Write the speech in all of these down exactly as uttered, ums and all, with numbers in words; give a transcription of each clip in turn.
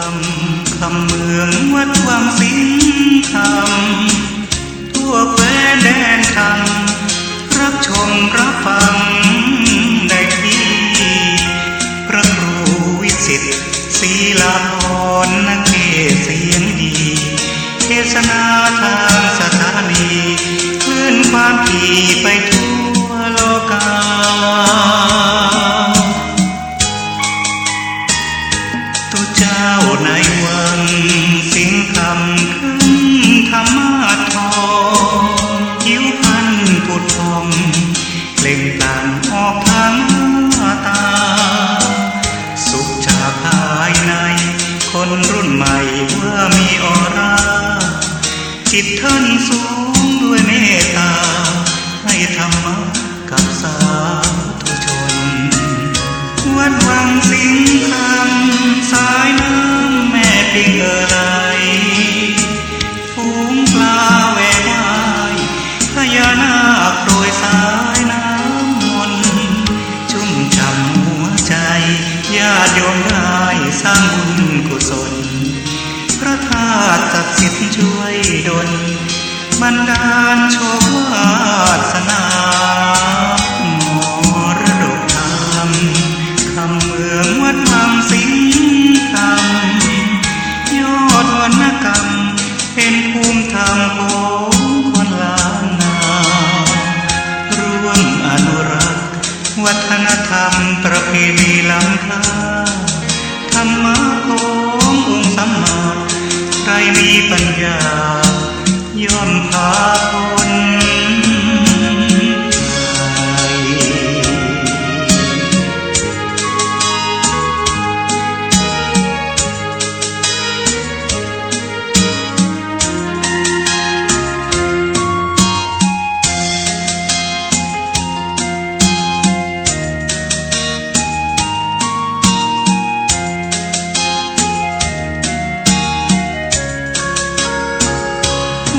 คำเมืองวัดวังสิงห์คำ ทั่วแคว้นแดนธรรม รับชมรับฟังได้ที่ พระครูวิสิทธิ์ ศรีลาภรณ์ นักเทศน์เสียงดี เทศนาทางสถานี คลื่นความถี่ไปทั่วโลกา ตุ๊เจ้าในวังสิงห์คำ ขึ้นธรรมาสน์ทอง ผิวพรรณผุดผ่อง เปล่งปลั่งออกทางหน้าตา สุขจากภายใน คนรุ่นใหม่ว่ามีออร่า จิตท่านสูงด้วยเมตตา ให้ธรรมะกับสาธุชน วัดวังสิงห์คำ สายน้ำแม่ปิงเอ่อไหล ฝูงปลาแหวกว่าย พญานาคโปรยสายน้ำมนต์ ชุ่มฉ่ำหัวใจ ญาติโยมได้สร้างบุญกุศล พระธาตุศักดิ์สิทธิ์ช่วยดล บันดาลโชควาสนา มรดกธรรม คำเมืองวัดวังสิงห์คำ ยอดวรรณกรรม เป็นภูมิธรรมของคนล้านนา ร่วมอนุรักษ์ วัฒนธรรมประเพณีล้ำค่า ธรรมะขององค์สัมมา ใครมีปัญญา ย่อมพาพ้นภัย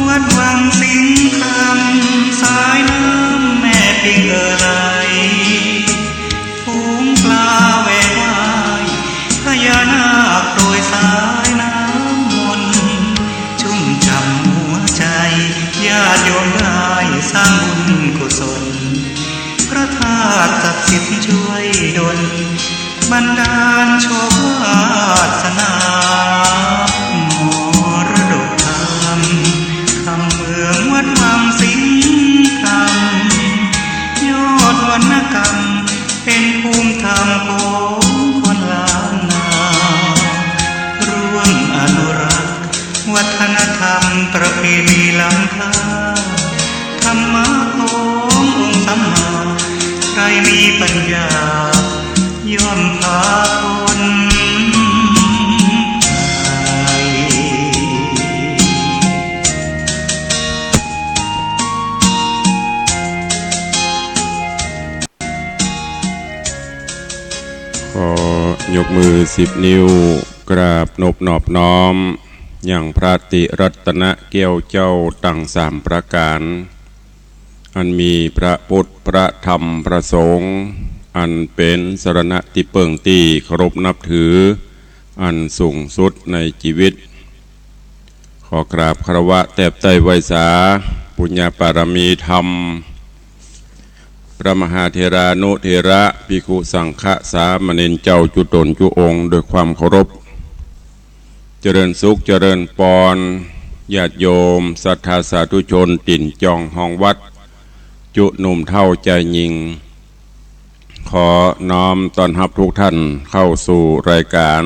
วัดวังสิงห์คำ สายน้ำแม่ปิงเอ่อไหล ฝูงปลาแหวกว่าย พญานาคโปรยสายน้ำมนต์ ชุ่มฉ่ำหัวใจ ญาติโยมได้สร้างบุญกุศล พระธาตุศักดิ์สิทธิ์ช่วยดล บันดาลโชควาสนา มรดกธรรม คำเมืองวัดวังสิงห์คำ ยอดวรรณกรรม เป็นภูมิธรรมของคนล้านนา ร่วมอนุรักษ์ วัฒนธรรมประเพณีล้ำค่า ธรรมะขององค์สัมมา ใครมีปัญญา ย่อมพาพ้นภัย ขอยกมือสิบนิ้ว กราบนบนอบน้อม ยังพระติรัตนแก้วเจ้าตังสามประก๋าน อันมีพระพุทธ พระธรรม พระสงฆ์ อันเป๋นสรณะตี้เปิ้งตี้เคารพนับถือ อันสูงสุดในจีวิต ขอกราบคารวะแตบไต้ไหว้สา ปุญญาปารมีธรรม พระมหาเถรานุเถระ ภิกขุสังฆะ สามเณรเจ้าจุ๊ต๋นจุ๊องค์ ด้วยความเคารพ เจริญสุขเจริญปอน ญาติโยมศรัทธาสาธุชน ตี๋นจองฮองวัด จุ๊หนุ่มเฒ่าจายญิง ขอน้อมต้อนฮับทุกท่านเข้าสู่รายการ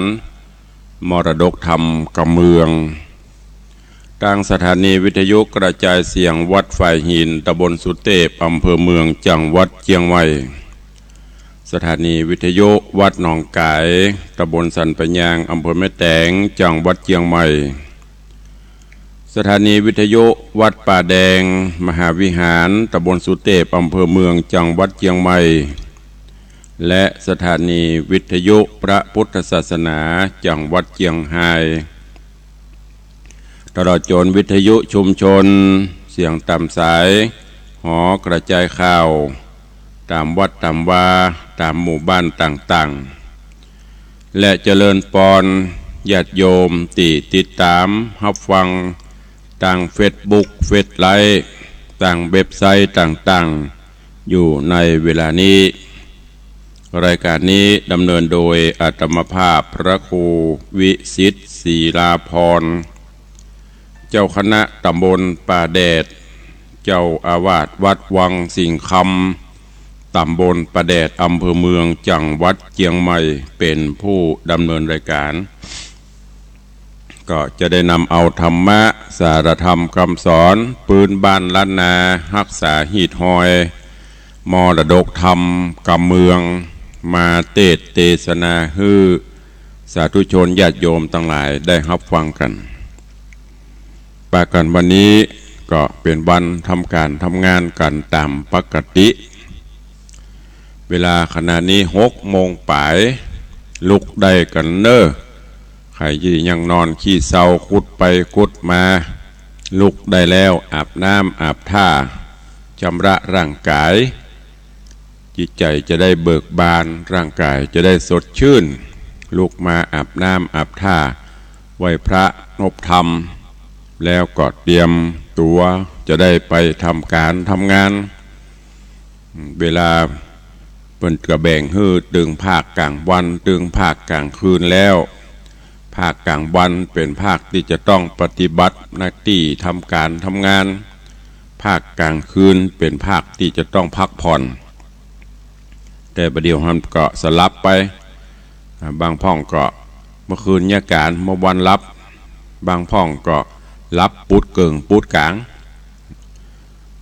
มรดกธรรมกำเมือง ตางสถานีวิทยุกระจายเสียงวัดฝายหิน ตำบลสุเตพ อำเภอเมือง จังหวัดเจียงใหม่ สถานีวิทยุวัดหนองก๋าย ตำบลสันป่ายยาง อำเภอแม่แต๋ง จังหวัดเจียงใหม่ สถานีวิทยุวัดป่าแดงมหาวิหาร ตำบลสุเตพ อำเภอเมือง จังหวัดเจียงใหม่ และสถานีวิทยุพระพุทธศาสนา จังหวัดเจียงฮาย ตลอดจ๋นวิทยุชุมชน เสียงต๋ามสาย หอกระจายข่าว ต๋ามวัดต๋ามวา ต๋ามหมู่บ้านต่างๆ และเจริญปอน ญาติโยมตี้ติดต๋ามฮับฟังตางเฟซบุ๊ก เฟซไลฟ์ ตางเว็บไซต์ต่างๆ อยู่ในเวลานี้ รายก๋านนี้ดำเนินโดยอาตมาภาพพระครูวิสิทธิ์ ศิลาภรณ์ เจ้าคณะต๋ำบลป่าแดด เจ้าอาวาสวัดวังสิงห์คำ ต๋ำบลป่าแดด อำเภอเมือง จังหวัดเจียงใหม่ เป๋นผู้ดำเนินรายก๋าน ก็จะได้นำเอาธรรมะ สาระธรรมกำสอน ปื้นบ้านล้านนา ฮักษาฮีตฮอย มรดกธรรมกำเมือง มาเตสน์เตสนาหื้อสาธุชนญาติโยมตังหลายได้ฮับฟังกั๋น ปะกั๋นวันนี้ก็เป๋นวันทำก๋านทำงานกั๋นต๋ามปกติ เวลาขณะนี้หกโมงป๋าย ลุกได้กั๋นเน่อ ใผตี้ยังนอนขี้เศร้ากุดไปกุดมา ลุกได้แล้ว อาบน้ำอาบท่า จำระร่างก๋าย จิตใจ๋จะได้เบิกบาน ร่างก๋ายจะได้สดชื่น ลุกมาอาบน้ำอาบท่า ไหว้พระนบธรรม แล้วก็เตรียมตั๋วจะได้ไปทำก๋านทำงาน เวลาเปิ้นก็แบ่งหื้อตึงภาคก๋างวัน ตึงภาคก๋างคืนแล้ว ภาคก๋างวันเป๋นภาคตี้จะต้องปฏิบัติหน้าตี้ทำก๋านทำงาน ภาคก๋างคืนเป๋นภาคตี้จะต้องพักผ่อน แต่บ่าเดี่ยวหั้นก็สลับไป อ่า บางพ่องก็เมื่อคืนเยียะก๋าน เมื่อวันหลับ บางพ่องก็หลับปุ๊ดเกิ่งปุ๊ดก๋าง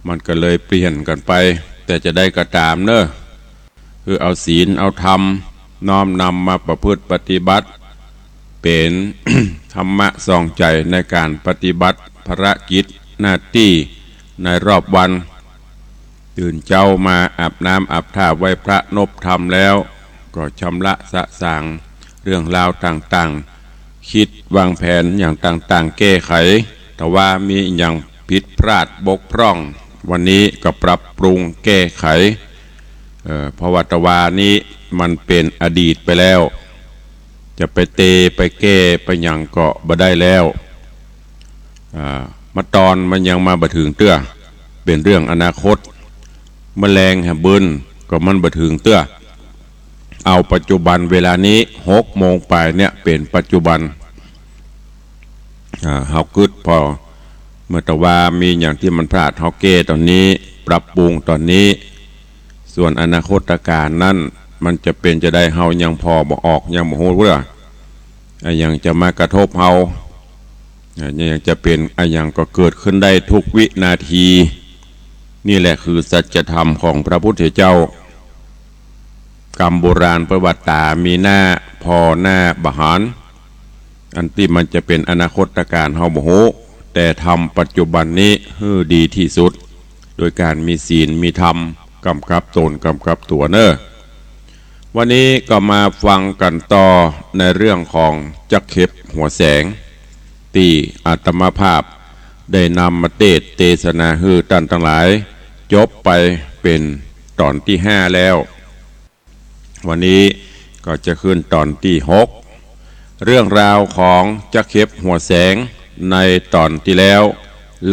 มันก็เลยเปลี่ยนกั๋นไป แต่จะใดก็ต๋ามเน่อ คือเอาศีลเอาธรรมน้อมนำมาประพฤติปฏิบัติ เป๋น ธรรมะส่องใจ๋ในก๋านปฏิบัติภารกิจหน้าตี้ในรอบวัน ตื่นเจ๊ามาอาบน้ำอาบท่าไหว้พระนบธรรมแล้ว ก็ชำระสะสางเรื่องราวต่างๆ กึ๊ดวางแผนอย่างต่างๆ แก้ไข ถ้าว่ามีอะหยังผิดพลาดบกพร่อง วันนี้ก็ปรับปรุงแก้ไข เอ่อ เพราะว่าตะวานี้มันเป๋นอดีตไปแล้ว จะไปเตไปแก้ไปหยังก็บ่ได้แล้ว อ่า เมื่อตอนมันยังมาบ่เถิงเตื้อ เป๋นเรื่องอนาคต เมื่อแลงหาเบิ่นก็มันบ่เถิงเตื้อ เอาปัจจุบันเวลานี้ หกโมงป๋ายเนี่ยเป๋นปัจจุบัน อ่า เฮากึ๊ดผ่อ เมื่อตะวามีหยังตี้มันพลาด เฮาแก้ต๋อนนี้ ปรับปรุงต๋อนนี้ ส่วนอนาคตก๋านนั้น มันจะเป๋นจาใด เฮายังผ่อบ่ออก ยังบ่ฮู้เตื้อ อะหยังจะมากระทบเฮา อะหยังจะเป๋น อะหยังก็เกิดขึ้นได้ทุกวินาที นี่แหละคือสัจธรรมของพระพุทธเจ้า กำโบราณเปิ้นว่า ต๋ามีหน้า ผ่อหน้าบ่หัน อันตี้มันจะเป๋นอนาคตก๋านเฮาบ่ฮู้ แต่ทำปัจจุบันนี้หื้อดีตี้สุด โดยก๋านมีศีลมีธรรมก๋ำกับต๋นก๋ำกับตั๋วเน่อ วันนี้ก็มาฟังกั๋นต่อในเรื่องของจักเข็บหัวแสง ตี้อาตมาภาพได้นำมาเตสน์เตสนาหื้อต้านตังหลาย จบไปเป๋นต๋อนตี้ห้าแล้ว วันนี้ก็จะขึ้นต๋อนตี้หก เรื่องราวของจักเข็บหัวแสงในต๋อนตี้แล้ว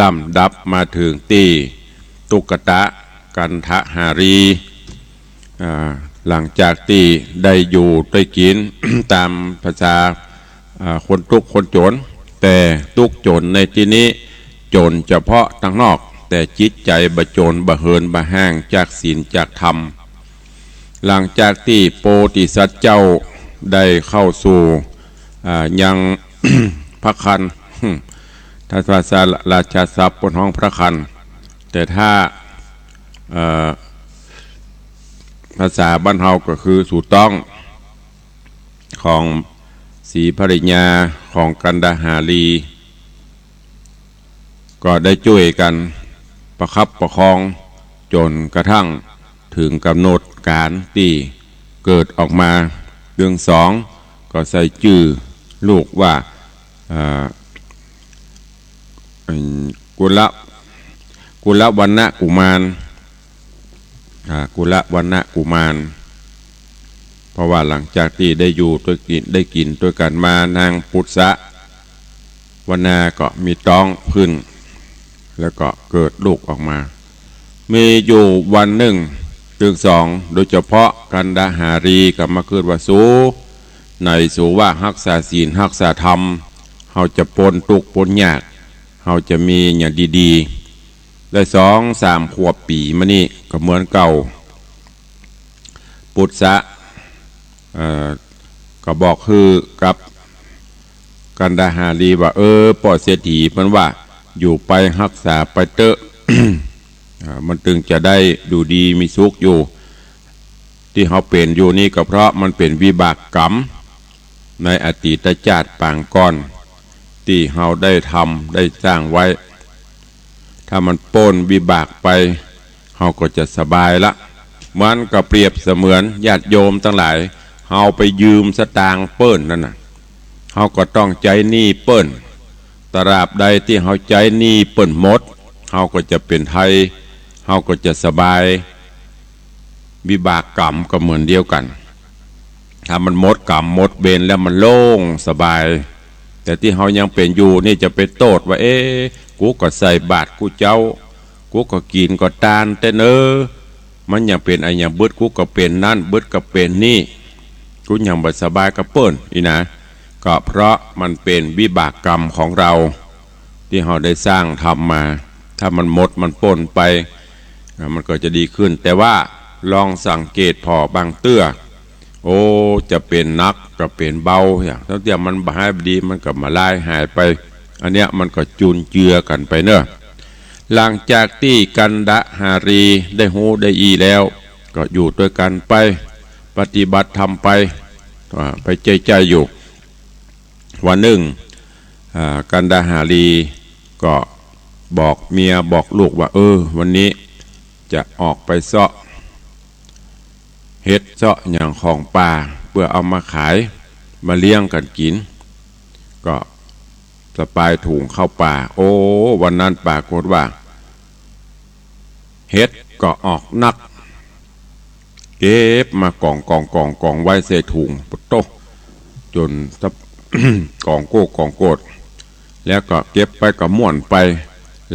ล่ำดับมาเถิงตี้ตุ๊กตะกันทหารี อ่า หลังจากตี้ได้อยู่ได้กิ๋น ต๋ามภาษา อ่า คนตุ๊กข์คนจ๋น แต่ตุ๊กข์จ๋นในตี้นี้ จ๋นเฉพาะตางนอก แต่จิตใจ๋บ่จ๋น บ่เหินบ่ห้างจากศีลจากธรรม หลังจากตี้โพธิสัตว์เจ้าได้เข้าสู่ อ่า ยัง พระครรภ์ ถ้าภาษาราชาศัพท์เปิ้นฮ้องพระครรภ์ แต่ถ้า เอ่อ ภาษาบ้านเฮาก็คือสู่ต๊อง ของศรีภริยา ของกันทหารี ก็ได้จ้วยกั๋นประคับประคองจ๋นกระทั่งเถิงก๋ำหนดก๋านตี้เกิดออกมา เรื่องสองก็ใส่จื้อลูกว่า อ่า อืม กุล กุลวัณณกุมาร อ่า กุลวัณณกุมาร เพราะว่าหลังจากตี้ได้อยู่ตวยกิ๋น ได้กิ๋นตวยกั๋นมา นางปุษสะวรรณาก็มีต๊องขึ้น แล้วก็เกิดลูกออกมา มีอยู่วันนึ่ง ตึงสอง โดยเฉพาะกันดาหารีย์ก็มากึ๊ดว่า สู ไหนสูว่าฮักษาศีลฮักษาธรรม เฮาจะป๊นตุ๊กข์ป๊นยาก เฮาจะมีอย่างดีๆ ได้สองสามขวบปี๋มานี่ก็เหมือนเก่า ปุษสะ เอ่อ ก็บอกหื้อกับกันดาหารีย์ว่า เออ ป้อเศรษฐีเปิ้นว่า อยู่ไปฮักษาไปเต๊อะ อ่า มันตึงจะได้อยู่ดีมีสุขอยู่ ตี้เฮาเป๋นอยู่นี่ก็เพราะมันเป๋นวิบากกรรมในอดีตจาติปางก่อน ตี้เฮาได้ทำได้สร้างไว้ ถ้ามันป๊นวิบากไป เฮาก็จะสบายละ มันก็เปรียบเสมือนญาติโยมตังหลาย เฮาไปยืมสตางค์เปิ้นนั่นน่ะ เฮาก็ต้องใจ๊หนี้เปิ้น ตราบใดตี้เฮาใจ๊หนี้เปิ้นหมด เฮาก็จะเป๋นไท เฮาก็จะสบาย วิบากกรรมก็เหมือนเดียวกั๋น ถ้ามันหมดกรรมหมดเวรแล้วมันโล่งสบาย แต่ตี้เฮายังเป๋นอยู่นี่จะไปโต้ษว่า เอ๊ะ กูก็ใส่บาตรกู้เจ๊า กูก็กิ๋นก็ตานแต๊เนอ มันยังเป๋นอะหยัง บึดกูก็เป๋นนั้น บึดก็เป๋นนี่ กูยังบ่สบายกับเปิ้นอี้นะ ก็เพราะมันเป๋นวิบากกรรมของเฮา ตี้เฮาได้สร้างทำมา ถ้ามันหมดมันป๊นไป อ่ะ มันก็จะดีขึ้น แต่ว่าลองสังเกตผ่อบางเตื้อ โอ้ จะเป๋นหนักก็เป๋นเบา อย่าง ตั้งแต่มันบ่หายดี มันก็มาลายหายไป อันเนี้ยมันก็จุนเจือกั๋นไปเนาะ หลังจากตี้กันดาหารีย์ได้ฮู้ได้อี้แล้ว ก็อยู่ตวยกั๋นไป ปฏิบัติธรรมไป อ่า ไปใจ๊ๆ อยู่ วันนึ่ง อ่า กันดาหารีย์ก็บอกเมียบอกลูกว่า เออ วันนี้จะออกไปเซาะเห็ดเซาะหยังของป่า เปื้อเอามาขาย มาเลี้ยงกั๋นกิ๋น ก็สะปายถุงเข้าป่า โอ้ วันนั้นปรากฏว่า เห็ดก็ออกนัก เก็บมากองกองกองกองไว้ใส่ถุง ปะโต้ จ๋น กองโก้กองโกด แล้วก็เก็บไปก็ม่วนไป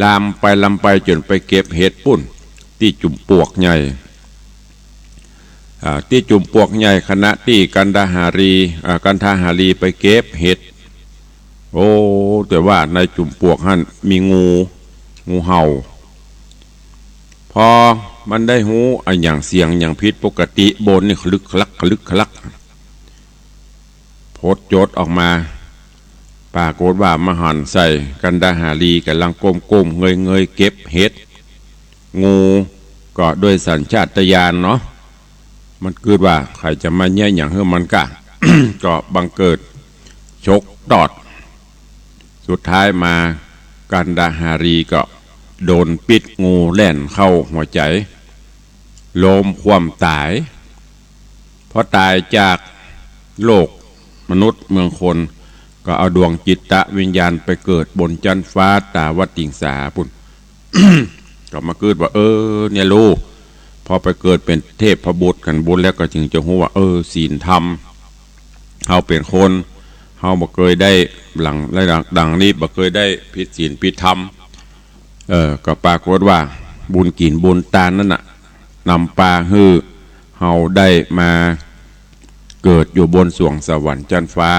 ลามไปลามไปจ๋นไปเก็บเห็ดปุ้น ตี้จุมปลวกใหญ่ อ่า ตี้จุมปลวกใหญ่ ขณะตี้กันดาหารีย์ อ่า กันดาหารีย์ไปเก็บเห็ด โอ้ แต่ว่าในจุมปลวกหั้นมีงู งูเห่า พอมันได้ฮู้อะหยังเสียงหยังผิดปกติ บ่นนี่คลึกคลักคลึกคลัก พดจดออกมา ปรากฏว่ามาหันใส่กันดาหารีย์ก่ำลังก้มๆ เงยๆ เก็บเห็ด งูก็ด้วยสัญชาตญาณเนาะ มันกึ๊ดว่าใผจะมาเยียะหยังหื้อมันก้า ก็บังเกิดฉกตอด สุดท้ายมากันดาหารีย์ก็โดนพิษงูแล่นเข้าหัวใจ๋ ล้มคว่ำต๋าย พอต๋ายจากโลกมนุษย์เมืองคน ก็เอาดวงจิตวิญญาณไปเกิดบนจั๊นฟ้าตาวติงสาปุ้น ก็มากึ๊ดว่า เออ เนี่ยลูก พอไปเกิดเป๋นเทพบุตรกั๋นปุ้นแล้วก็จึงจะฮู้ว่า เออ ศีลธรรม เฮาเป๋นคน เฮาบ่เกยได้หลัง ดังนี้ บ่เกยได้ผิดศีลผิดธรรม เออ ก็ปรากฏว่าบุญกิ๋นบุญตานนั้นน่ะ นำปาหื้อเฮาได้มาเกิดอยู่บนสวงสวรรค์จั๊นฟ้า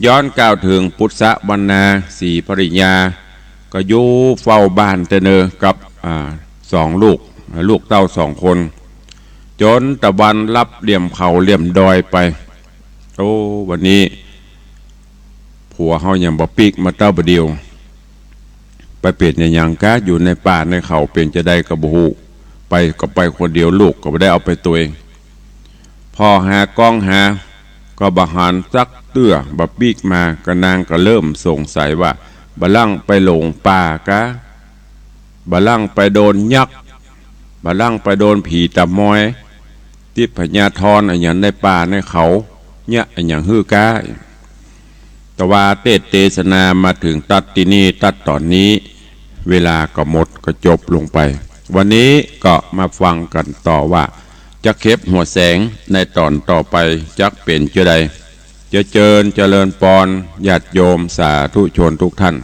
ย้อนกล่าวเถิงปุษสะวรรณาสีภริยา ก็อยู่เฝ้าบ้านแต๊เนอกับ อ่า สองลูก ลูกเต้าสองคน จ๋นตะวันลับเหลี่ยมเขาเหลี่ยมดอยไป โอ้ วันนี้ผัวเฮายังบ่ปิ๊กมาเต๊าบ่าเดี่ยว ไปเป๋นอะหยังก้า อยู่ในป่าในเขาเป๋นจาใดก็บ่ฮู้ ไปก็ไปคนเดียว ลูกก็บ่ได้เอาไปตวย ผ่อหาก้องหา ก็บ่หันสักเตื้อ บ่ปิ๊กมา ก็นางก็เริ่มสงสัยว่า บ่าลั่งไปหลงป่าก้า บ่าลั่งไปโดนยักษ์ บ่าลั่งไปโดนผีต๋ามอย ทิพยาธรอะหยังในป่าในเขา เยียะอะหยังหื้อก้า แต่ว่าเตสน์เตสนามาเถิงตั๊ดตี้นี่ ตั๊ดต๋อนนี้ เวลาก็หมดก็จบลงไป วันนี้ก็มาฟังกั๋นต่อว่า จักเข็บหัวแสงในต๋อนต่อไปจักเป๋นเจ้าใด จะเจิญเจริญปอนญาติโยมสาธุชนทุกท่าน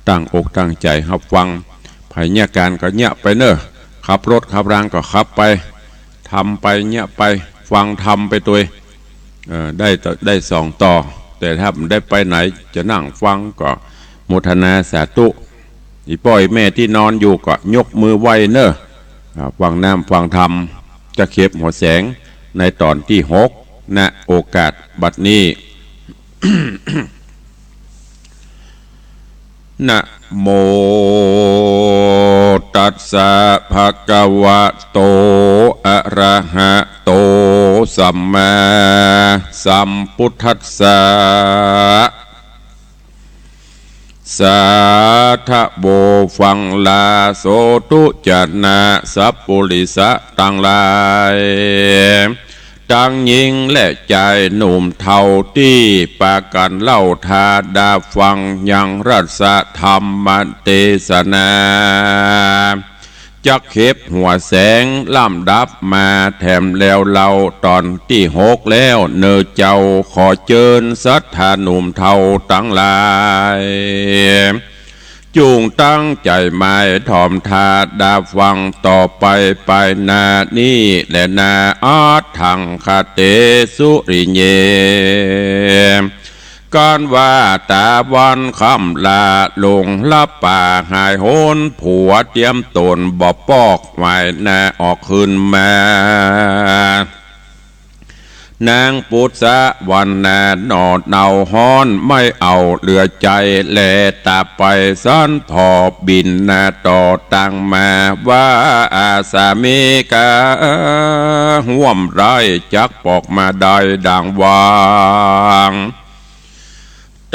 ตั้งอกตั้งใจ๋ฮับฟัง ใผเยียะก๋านก็เยียะไปเน่อ ขับรถขับรางก็ขับไป ทำไปเยียะไป ฟังธรรมไปตวย เอ่อ ได้ต่อ ได้สองต่อ แต่ถ้าบ่ได้ไปไหนจะนั่งฟังก็โมทนาสาธุ อี่ป้ออี่แม่ตี้นอนอยู่ก็ยกมือไหว้เน่อ อ่า ฟังน้ำฟังธรรม จักเข็บหัวแสงในต๋อนตี้หก ณ โอกาสบัดนี้ นะโม ตัสสะ ภะคะวะโต อะระหะโต สัมมาสัมพุทธัสสะ สาธุ ฟังลาโสธุ จะนะสัปปุริสะตังหลาย ตังญิงและจายหนุ่มเฒ่าตี้ปากั๋นเล่าตาดาฟังยังรัสธรรมเตสนา จักเข็บหัวแสงลำดับมาแถมแล้วเล่าต๋อนตี้หกแล้วเน่อเจ้า ขอเจิญศรัทธาหนุ่มเฒ่าตังหลาย จุ่งตั้งใจ๋หมายถ่อมตาดาฟังต่อไปไปหน้านี้แลนา อัฏฐัง คะเต สุริเย ก๋านว่าต๋าวันค่ำละลงลับป๋าหายโหน ผัวเตียมต๋นบ่ปอก ไหว้หน้าออกคืนมา นางปุษสะวรรณาหน่อเหนาฮ้อน ไม่เอาเหลือใจ๋ แลต๋าไปสันผ่อบิณฑบาตต่อตังมาว่า อาสามิกา ฮ่วมไร้ จักปอกมาได้ดังหวัง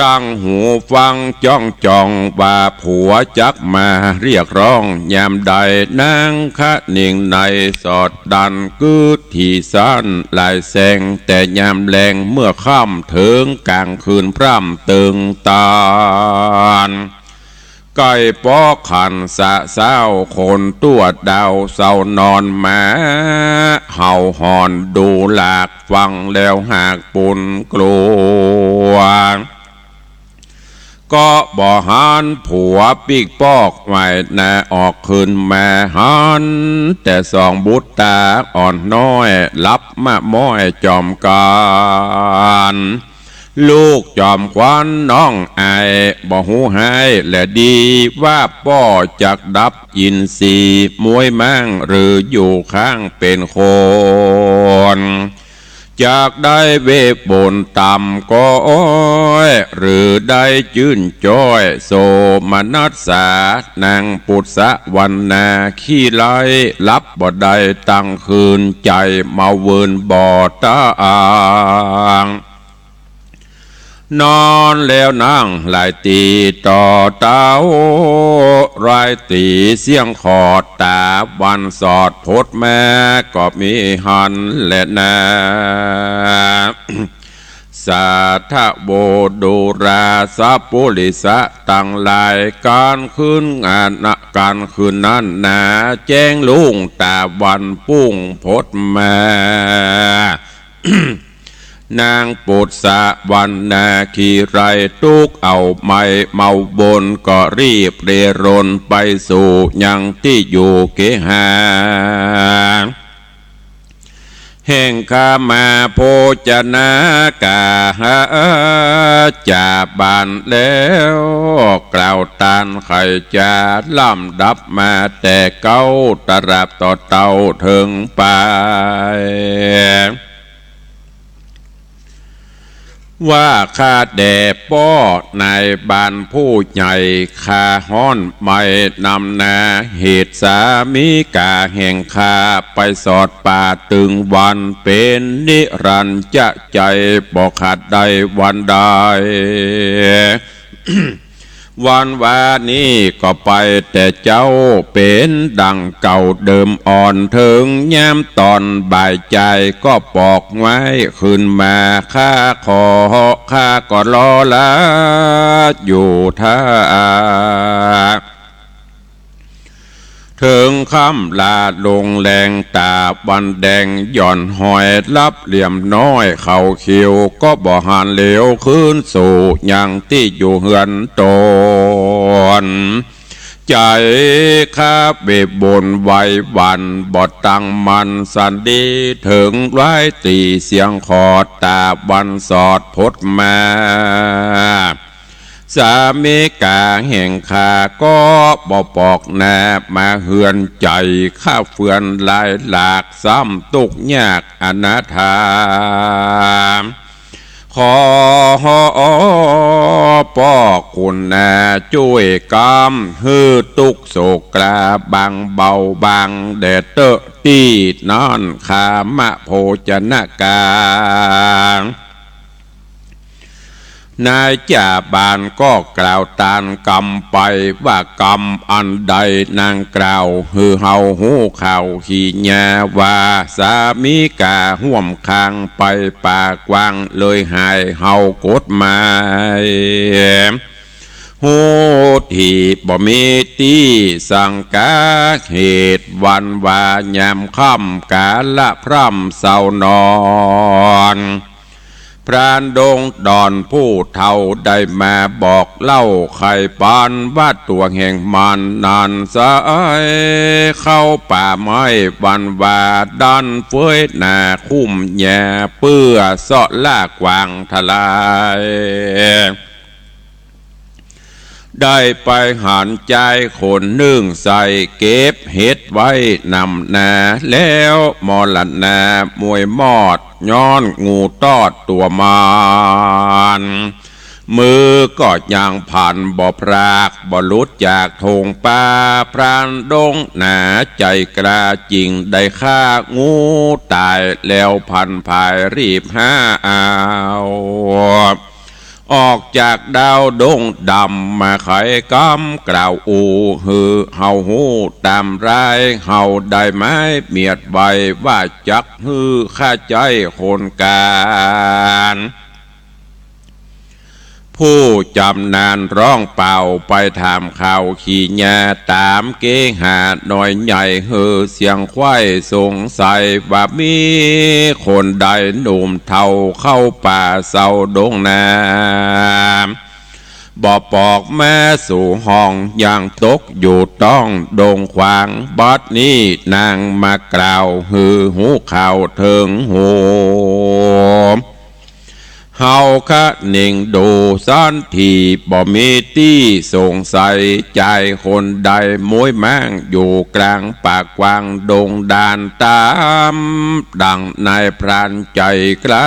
ตั้งหูฟังจ้องจ่องว่าผัวจักมาเรียกร้องยามใด นางคะนิงในสอดดันกึ๊ดถี่สั้นหลายแสง แต่ยามแลงเมื่อค่ำเถิงก๋างคืนพร่ำเติงตาน ใก้ปอกขันสะเซ้า คนตั๋วดาวเศร้านอนมา เห่าหอนดูหลาก ฟังแล้วหากปูนกลัว ก็บ่หันผัวปิ๊กปอก ไหว้หน้าออกคืนมา หันแต่สองบุตรต๋าอ่อนน้อย หลับมะม้อยจอมกั๋น ลูกจอมขวัญน้องอาย บ่ฮู้ฮ้ายและดี ว่าป้อจักดับอินทรีย์มวยมั่ง หรืออยู่ข้างเป๋นคน จักได้เวทมนต์ต่ำก้อย หรือได้จื้นจ้อยโสมนัสสา นางปุษสะวรรณาขี้ไร้ หลับบ่ได้ตั้งคืน ใจ๋เมาเวินบ่ต่าง นอนแล้วนั่งหลายตี๋ต่อเต๊า หลายตี๋เสี้ยงขอดต๋าวันสอดพดมา ก็มีหันแลนา สาธุ ดูราสัปปุริสะตังหลาย ก๋านคืนงานนะ ก๋านคืนนั้นนา แจ้งรุ่งต๋าวันปุ้งพดมา นางปุษสะวรรณาขี้ไร้ตุ๊กเอาไม้เมาบน ก็รีบเร่ร่อนไปสู่ยังตี้อยู่เกหา แห่งคามาโภจนากาหาจาบานแล้ว กล่าวตานไขจาลำดับมาแต่เก๊า ตราบต่อเต้าเถิงไป ว่าข้าแด่ป้อในบ้านผู้ใหญ่ ข้าฮ้อนไหม้นำนา เหตุสามีกาแห่งข้า ไปสอดป่าตึงวัน เป๋นนิรันดร์จะใจ๋ บ่ขาดได้วันใด วันวานี้ก็ไปแต่เจ๊า เป๋นดังเก่าเดิมอ่อน เถิงยามต๋อนบ่ายจาย ก็ปอกไว้คืนมา ข้าขอ ข้าก็รอลาอยู่ท่า เถิงค่ำลาลงแลง ต๋าวันแดงหย่อนหอย ลับเหลี่ยมน้อยเขาเขียว ก็บ่หันเหลียวคืนสู่ ยังตี้อยู่เฮือนต๋น ใจ๋ข้าเบบุญไหวหวั่น บ่ตั้งมั่นสันดี เถิงหลายตี้เสียงขอด ต๋าวันสอดพดมา สามิก๋าแห่งข้าก็บ่ปอกหน้า มาเฮือนใจ๋ข้าเฟือนหลายหลาก ซ้ำตุ๊กข์ยากอนาถา ขอป้อคุณนาจ้วยกำ หื้อตุ๊กข์โศกกลาบางเบาบางแด่เต๊อะ ตี้นั่นขามโภจนก๋า นายจ่าบ้านก็กล่าวตานกำไป ว่ากำอันใดนางกล่าว หื้อเฮาฮู้ข่าวขี้ยาว่า สามิก๋าฮ่วมข้างไปป่ากว้าง เลยหายเฮากฎหมาย ฮู้ตี้บ่มีตี้สังก๋า เหตุวันว่ายามค่ำก๋าละพร่ำเศร้านอน พรานดงดอนผู้เฒ่าได้มาบอกเล่า ไขปานว่าตั๋วแห่งมันนั้นไส้ เข้าป่าไม้วันว่าดันเฟ้ยหน้าคุ้มหญ้า เปื้อเซาะล่ากวางทลาย ได้ไปหันจายคนนึ่งใส่ เก็บเห็ดไว้นำนา แล้วมรณะมวยมอด ย้อนงูตอดตั๋วมัน มือก็ยังผันบ่พราก บ่หลุดจากโถงป่า พรานดงหนาใจ๋กล้า จึงได้ฆ่างูต๋าย แล้วผันผายรีบหาเอา ออกจากดาวดงดำ มาไขกำกล่าวอู้ หื้อเฮาฮู้ต๋ามราย เฮาได้ไม้เมียดไว้ ว่าจักหื้อข้าใจ๊คนก๋าน ผู้จำนานร้องเป่า ไปถามข่าวขี้ยา ต๋ามเกหาน้อยใหญ่ หื้อเสียงไขว้สงสัย ว่ามีคนใดหนุ่มเฒ่า เข้าป่าเซาดงนา บ่ปอกมาสู่ห้อง ยังตกอยู่ต้องดงขวาง บัดนี้นางมากล่าว หื้อฮู้ข่าวเถิงหู เฮาคะเน่งดูสันที บ่มีตี้สงสัย จายคนใดมวยม้างอยู่กลางป่ากว้างดงดาน ต๋ามดั่งนายพรานใจ๋กล้า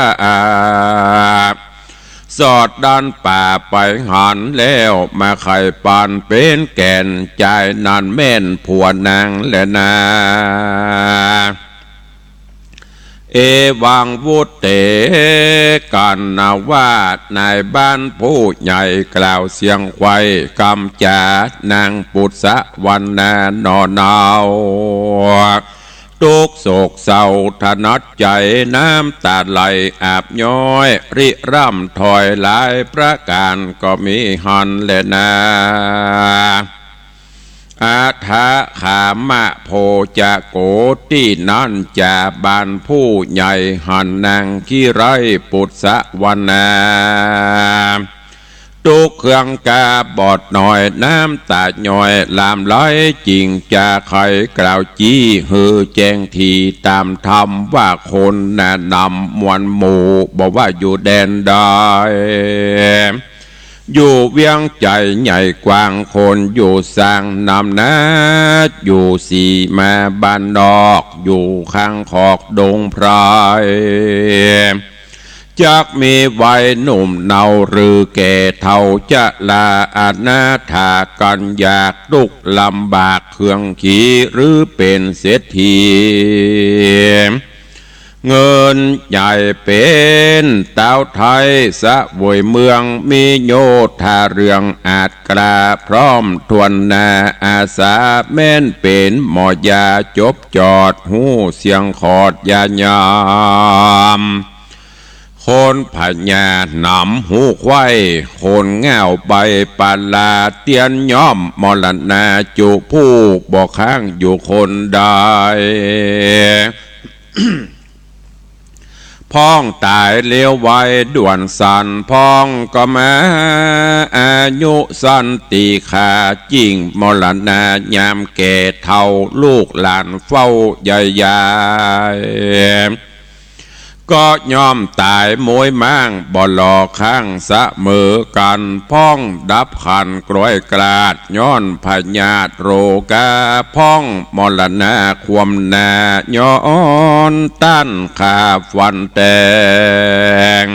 สอดดันป่าไปหันแล้ว มาไขปานเป๋นแก่น จายนั้นแม่นผัวนางแลนา เอวังวุตเต กัณณวาสนายบ้านผู้ใหญ่ กล่าวเสียงไขว้กำจ๋า นางปุษสะวรรณาหน่อเนา ตุ๊กข์โศกเศร้าถนัดใจ๋ น้ำต๋าไหลอาบย้อย ริร่ำถอยหลายประก๋าน ก็มีหันแลนา อาทะขามะโพจะโก ตี้นั้นจ่าบ้านผู้ใหญ่ หันนางคิไลปุษสะวรรณา ตุ๊กข์เคืองกาบอดหน่อย น้ำต๋าย้อยหลามไหล จึงจะไขกล่าวจี้ หื้อแจ้งถี่ต๋ามธรรม ว่าคนหนานำมวลหมู่ บ่ว่าอยู่แดนใด อยู่เวียงใจ๋ใหญ่กว้าง คนอยู่สร้างนำนา อยู่สีมาบ้านนอก อยู่ข้างขอกดงไพร จักมีวัยหนุ่มเนาหรือแก่เฒ่าจะลา อนาถากั๋นอยาก ตุ๊กข์ลำบากเคืองขี หรือเป๋นเศรษฐี เงินใหญ่เป๋นต๊าวไทย เสวยเมืองมีโยธาเรื่องอาจกล้า พร้อมถ้วนหน้าอาสา แม้นเป๋นหมอยาจบจอด ฮู้เสียงขอดยายาม ข คนพญาหนำฮูไขว้ คนง่าวใบปาลา เตียนย่อมมรณาจุผู้ บ่ค้างอยู่คนใด พ่องต๋ายเร็วไวด่วนสัน พ่องก็มาอายุสั้น ตี้ข้าจิ่งมรณายามแก่เฒ่า ลูกหลานเฝ้าใยใย ก็ย่อมต๋ายโมยม้าง บ่หล่อค้างเสมอกั๋น พ่องดับขันกร้อยกราด ย้อนพยาธิโรคา พ่องมรณาความหนา ย้อนต้านข้าฟันแตง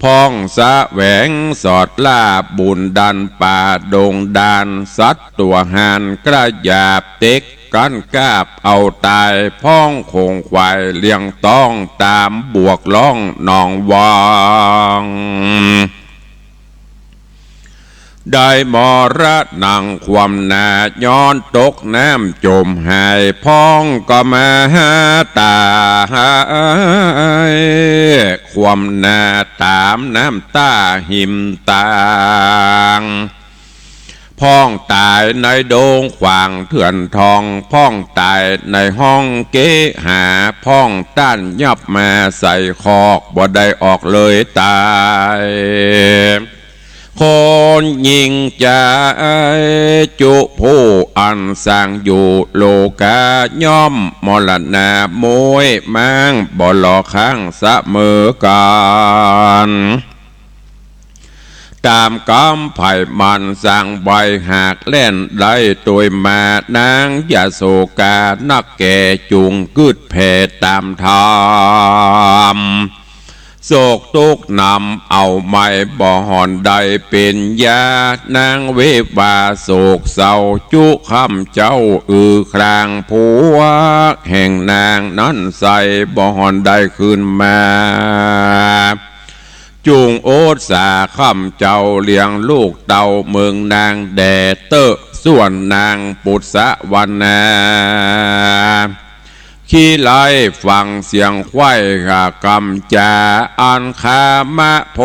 พ่องแสวงสอดล่าบุญดันป่าดงดาน สัตว์ตั๋วหานกระหยาบเต็ก กั้นกาบเอาต๋าย พ่องขงขวายเลี้ยงต้อง ต๋ามบวกล่องหนองวัง ได้มรณังความหนา ย้อนตกน้ำจมหาย พ่องก็มาต๋ายความหนา ต๋ามน้ำต้าหิมตาง พ่องต๋ายในดงขวางเถื่อนทอง พ่องต๋ายในห้องเกหา พ่องต้านยับมาใส่คอก บ่ได้ออกเลยต๋าย คนยิ่งใจ๋จุผู้อันสร้างอยู่โลกา ย่อมมรณาโมยม้าง บ่หล่อค้างเสมอกั๋น ต๋ามกำไผมันสร้างไว้ หากแล่นได้ตวยมา นางยโสกานักแก่ จุ่งกึ๊ดแผ่ต๋ามธรรม โศกตุ๊กข์นำเอาไหม้ บ่ห่อนได้เป๋นยา นางเววาโศกเศร้าจุค่ำเจ๊า อือครางผัวแห่งนางนั้นใส บ่ห่อนได้คืนมา จุ่งโอษาค่ำเจ๊า เลี้ยงลูกเต้าเมิงนางแด่เต๊อะ ส่วนนางปุษสะวรรณา ขี้ไร้ฟังเสียงไขว้ หากกำจาอันคามะโภ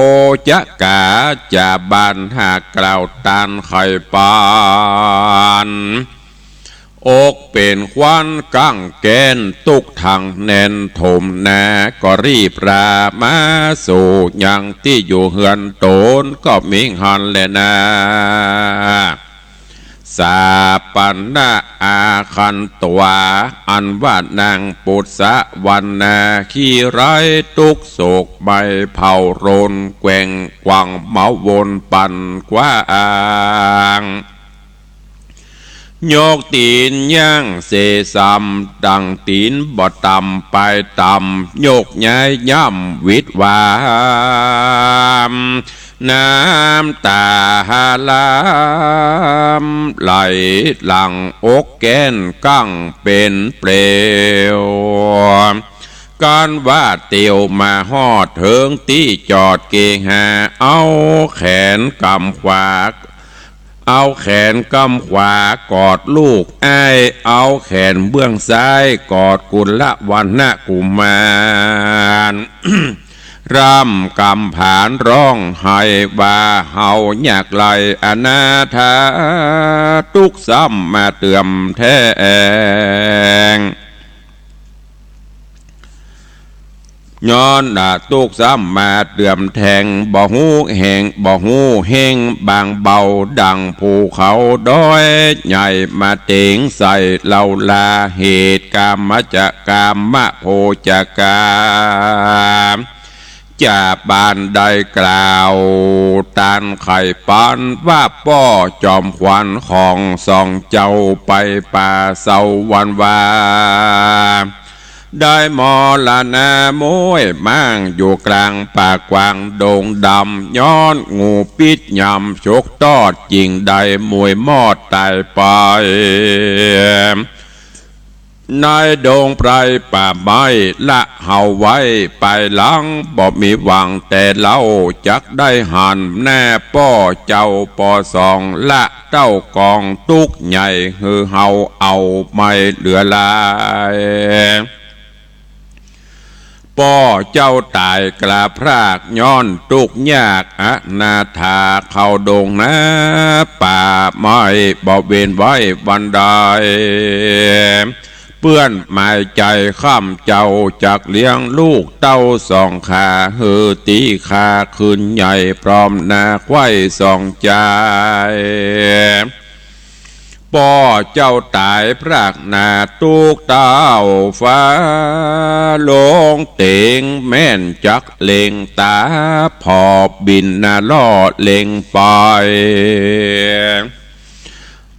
จกา จาบานหากกล่าวตานไขปาน อกเป๋นควันกังแกน ตุ๊กข์ทั้งแน่นถมหนา ก็รีบรามาสู่ยังตี้อยู่เฮือนต๋น ก็มิหั้นแลนา สาปนอาคันตวา อันว่านางปุษสะวรรณา ขี้ไร้ตุ๊กข์โศกไหม้เผารน แกว่งกว่างเมาวนปั่นกว้าง ยกตี๋นย่างเสส่ำ ดั่งตี๋นบ่ต่ำปายต่ำ ยกย้ายย่ำหวิดหวาม น้ำต๋าหลั่งไหลหลั่ง อกแกนกังเป๋นเปลว กันว่าเตียวมาฮอดเถิงตี้จอดเกหา เอาแขนกำขวา เอาแขนกำขวากอดลูกอ้าย เอาแขนเบื้องซ้ายกอดกุลวรรณกุมาร ร่ำกำผานร้องไห้ว่า เฮายากไร้อนาถา ตุ๊กข์ซ้ำมาเติ่มแทง ย้อนละตุ๊กข์ซ้ำมาเติ่มแทง บ่ฮู้แฮง บ่ฮู้เฮง บางเบาดั่งภูเขาดอยใหญ่ มาเต๋งใส่เฮาลา เหตุกามะจะกามะโภจกา จาบานได้กล่าวตานไขปานว่า ป้อจอมขวัญของสองเจ้าไปป่าเศร้าวันวา ได้มรณาโมยม้างอยู่กลางป่ากว้างดงดำ ย้อนงูปิ๊ดยำฉกตอด จึงได้โมยมอดต๋ายไป ในดงไพรป่าไม้ละเฮาไว้ปายหลัง บ่มีหวังแต่เฮาจักได้หัน แน่ป้อเจ้าป้อสองละเต้ากองตุ๊กข์ใหญ่ หื้อเฮาเอาไม่เหลือหลาย ป้อเจ้าต๋ายกล้าพราก ย้อนตุ๊กข์ยากอนาถา เข้าดงนาป่าไม้ บ่เว้นไว้วันใด เปื้อนหมายใจ๋คร่ำเจ้า จักเลี้ยงลูกเต้าสองขา หื้อตี้ข้าขึ้นใหญ่ พร้อมนาควายสองจาย ป้อเจ้าต๋ายพรากนา ตุ๊กข์เต้าฟ้าลงเต็ง แม่นจักเล็งต๋า ผ่อบินนาล่อเล็งไป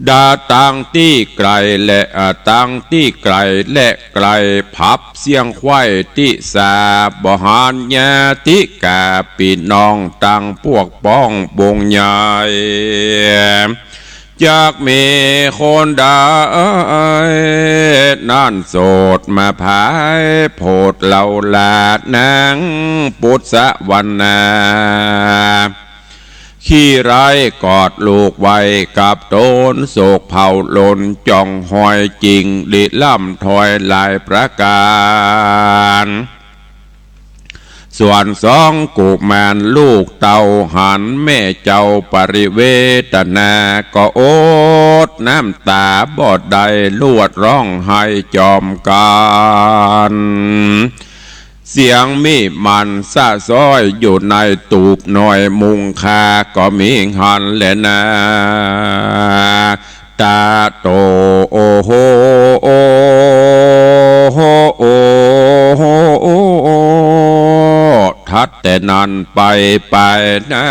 ดาตังตี้ไก๋และ อ่า ตังตี้ไก๋และไก๋ ผับเสี้ยงควายตี้สา บ่หันญาติก๋า ปี้น้องตังปวกป้องวงใหญ่ จักมีคนใดนั้นโสดมาผาย โผดเล่าหลาดนางปุษสะวรรณา ขี้ร้ายกอดลูกไว้กับต๋น โศกเผาหล่นจ่องหอย จิ่งหลีล่ำถอยหลายประก๋าน ส่วนสองกุมารลูกเต้า หันแม่เจ้าปริเวทนา ก็อดน้ำต๋าบ่ได้ ลวดฮ้องไห้จอมกั๋น เสียงมีมันสะซ้อย อยู่ในตูบน้อยมุงคา ก็มีหันแลนา ตาโต โอโห โอโห โอโห ถัดแต่นั้นไป ไปนา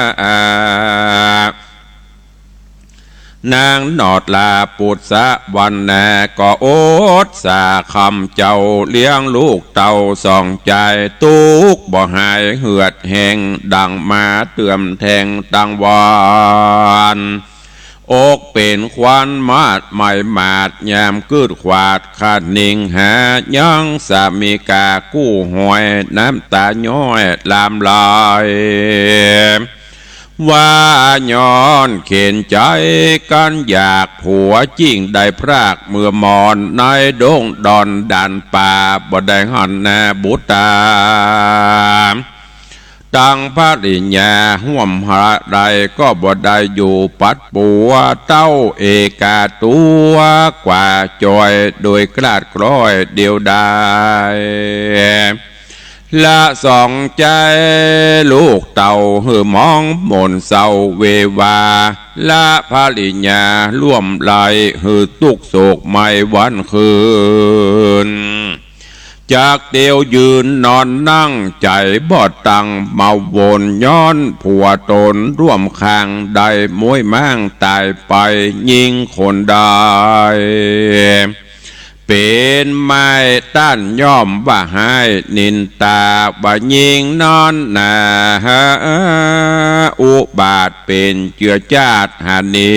นางหนอดลาปุษสะวรรณา ก็อดสาคร่ำเจ้า เลี้ยงลูกเต้าสองจาย ตุ๊กข์บ่หายเหือดแห้ง ดั่งหมาเตื้อมแท้งตังวัน อกเป๋นควันมาดไหม้หมาด ยามกึ๊ดขวาดคะนิงหา ยังสามีก๋ากู้หอย น้ำต๋าย้อยหลามไหล ว่าย้อนเข็ญใจ๋กั๋นอยาก ผัวจิ่งได้พรากเมื่อมอน ในดงดอนดานป่า บ่ได้หันหน้าบุตรต๋า ตังภริยาฮ่วมหาใด ก็บ่ได้อยู่ปัดปั๋ว เต้าเอกาตั๋วกว่าจอย โดยกล้าดกล้อยเดียวดาย ละสองจายลูกเต้า หื้อหมองหม่นเศร้าเววา ละภริยาฮ่วมไหล หื้อตุ๊กข์โศกไหม้วันคืน จักเตียวยืนนอนนั่งใจ๋บ่ตั้ง เมาวนย้อนผัวต๋น ร่วมข้างได้ม้วยม้างต๋ายไป ญิงคนใด เป๋นไม้ต้านย่อมว่าฮ้ายนินตา ว่าญิงนั้นนา อุบาทเป๋นเจื้อจาติหาหนี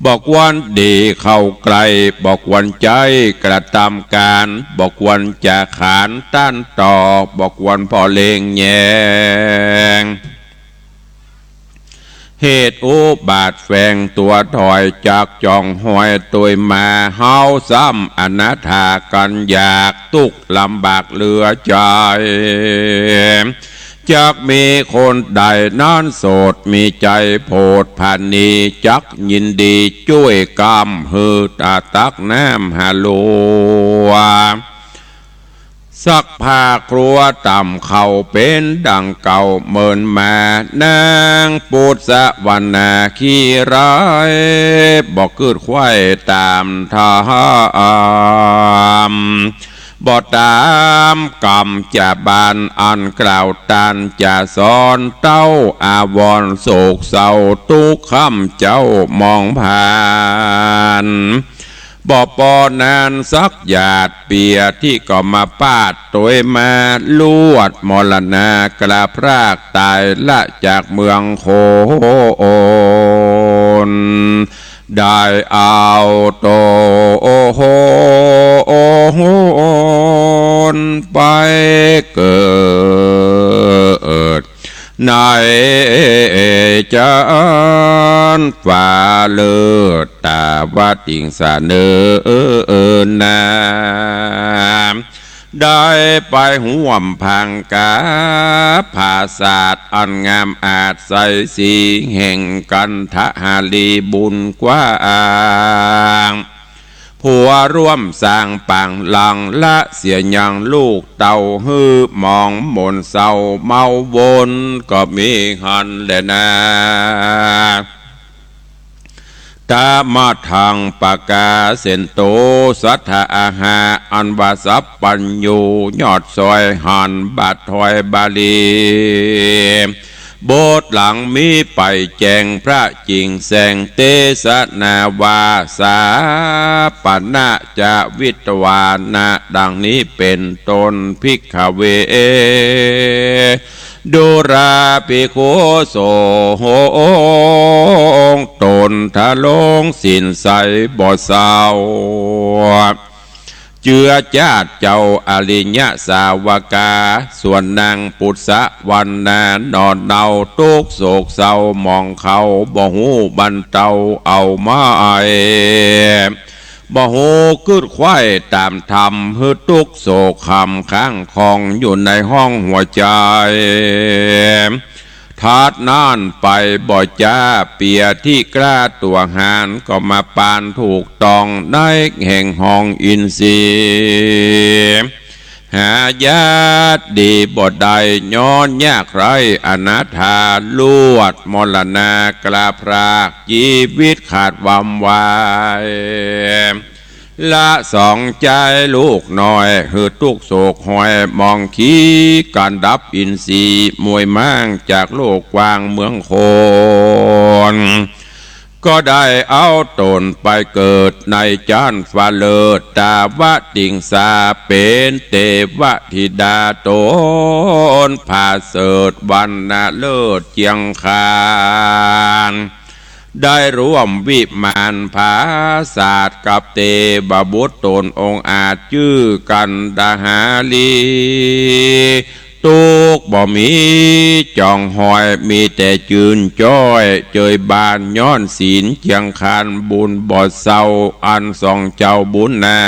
บ่ควรดีเข้าใก้ บ่ควรใจ๊กระตำก๋าน บ่ควรจะขานต้านต่อ บ่ควรผ่อเล็งแยง เหตุอุบาทแฝงตั๋วถอย จักจ่องหอยตวยมา เฮาซ้ำอนาถากั๋นอยาก ตุ๊กข์ลำบากเหลือใจ๋ จักมีคนใดนั้นโสดมีใจ๋โผดผานี จักยินดีจ้วยกำ หื้อตาตักน้ำหาลัว ซักผ้าครัวตำเข้าเป๋นดั่งเก่าเหมือนมา นางปุษสะวรรณาขี้ร้าย บ่กึ๊ดไขว้ต๋ามธรรม บ่ต๋ามกำจะบานอันกล่าวต้านจะสอน เต้าอาวรณ์โศกเศร้าตุ๊กข์คร่ำเจ้ามองผ่าน บ่ปอนานสักหยาดเปียที่ก็มาปาดตวยมา ลวดมรณากล้าพรากต๋ายละจากเมืองโขน ได้เอาต๋นไปเกิด ในจันฟ้าเลิศตาวติงสาเนินนา ได้ไปฮ่วมผางก๋าผาสาทอันงามอาจใสสีแห่งกันทหารีบุญกว้าง ผัวร่วมสร้างปางหลังละเสียยังลูกเต้าหื้อหมองหม่นเศร้าเมาวนก็มีหั้นแลนา ตมะทังปะกาเสนโต สัตถาอาหา อันว่าสัพพัญญูยอดซอยหันบาทถอยบาลี บทหลังมีไปแจ้งพระจิ่งแสงเตสนาว่า สาปณะจะวิตวานะ ดังนี้เป๋นต้น ภิกขเว ดูราภิกขุสงฆ์ ตนทะลงศีลใสบ่เศร้า เจื้อจาติเจ้าอริยสาวกา ส่วนนางปุษสะวรรณาหน่อเนาทุกข์โศกเศร้าหมองเขา บ่ฮู้บรรเทาเอาไม้ บ่ฮู้กึ๊ดไขว้ต๋ามธรรม หื้อตุ๊กข์โศกขำค้างคองอยู่ในห้องหัวใจ๋ ถัดนั้นไปบ่จ๊า เปียที่กล้าตั๋วหาญ ก็มาปานถูกต้องในแห่งห้องอินทรีย์ หาญาติดีบ่ได้ ย้อนยากไร้อนาถา ลวดมรณากล้าพราก จีวิตขาดวำวาย ละสองใจ๊ลูกน้อย หื้อตุ๊กข์โศกห้อยหมองขี้ ก๋านดับอินทรีย์มวยม้าง จากโลกกว้างเมืองคน ก็ได้เอาต๋นไปเกิดในจั๊นฟ้าเลิศ ตาวติงสา เป๋นเตวธิดาต๋นผาเสริฐ วรรณะเลิศเจียงคาน ได้ร่วมวิมานผาสาทกับเตวบุตรต๋นองอาจจื้อกันดาหาลี ตุ๊กข์บ่มีจ๋องห้อย มีแต่จื้นจ้อยเจยบาน ย้อนศีลเจียงคานบุญบ่เศร้า อันสองเจ้าบุญนา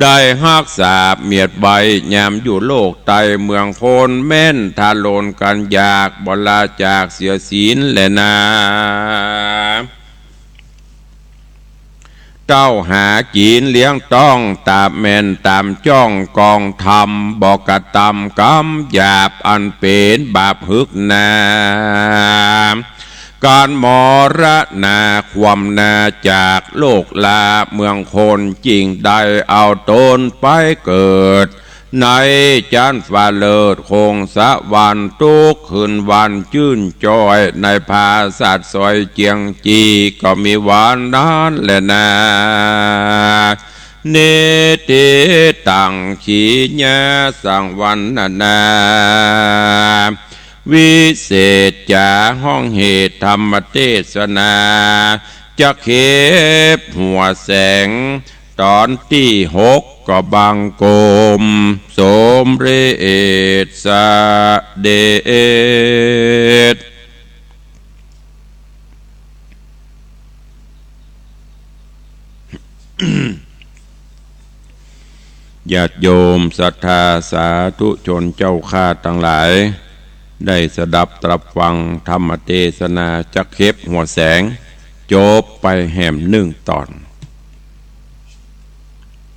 ได้ฮักษาเมียดไว้ ยามอยู่โลกใต้เมืองคน แม่นทะลนกันอยาก บ่ละจากเสียศีลแลนา เต้าหากิ๋นเลี้ยงต้อง ต๋ามแม่นต๋ามจ้องกองธรรม บ่กระตำกำหยาบ อันเป๋นบาปหึกหนา ก๋านมรณาความนาจากโลกลาเมืองคน จึ่งได้เอาต๋นไปเกิด ในจั๊นฟ้าเลิศคงสวรรค์ ตุ๊กคืนวันจื้นจ้อย ในผาสาทสอยเจียงจี ก็มีวันนั้นแลนา นิทธิตัง ขีญาสัง วรรณนา วิเศษจ๋า ห้องเหตุธรรมเตสนา จักเข็บหัวแสง ต๋อนตี้หก ก็บังคมสมเร็จเสด็จ ญาติโยมศรัทธาสาธุชนเจ้าข้าตังหลาย ได้สดับตรับฟังธรรมเตสนาจักเข็บหัวแสง จบไปแหมนึ่งต๋อน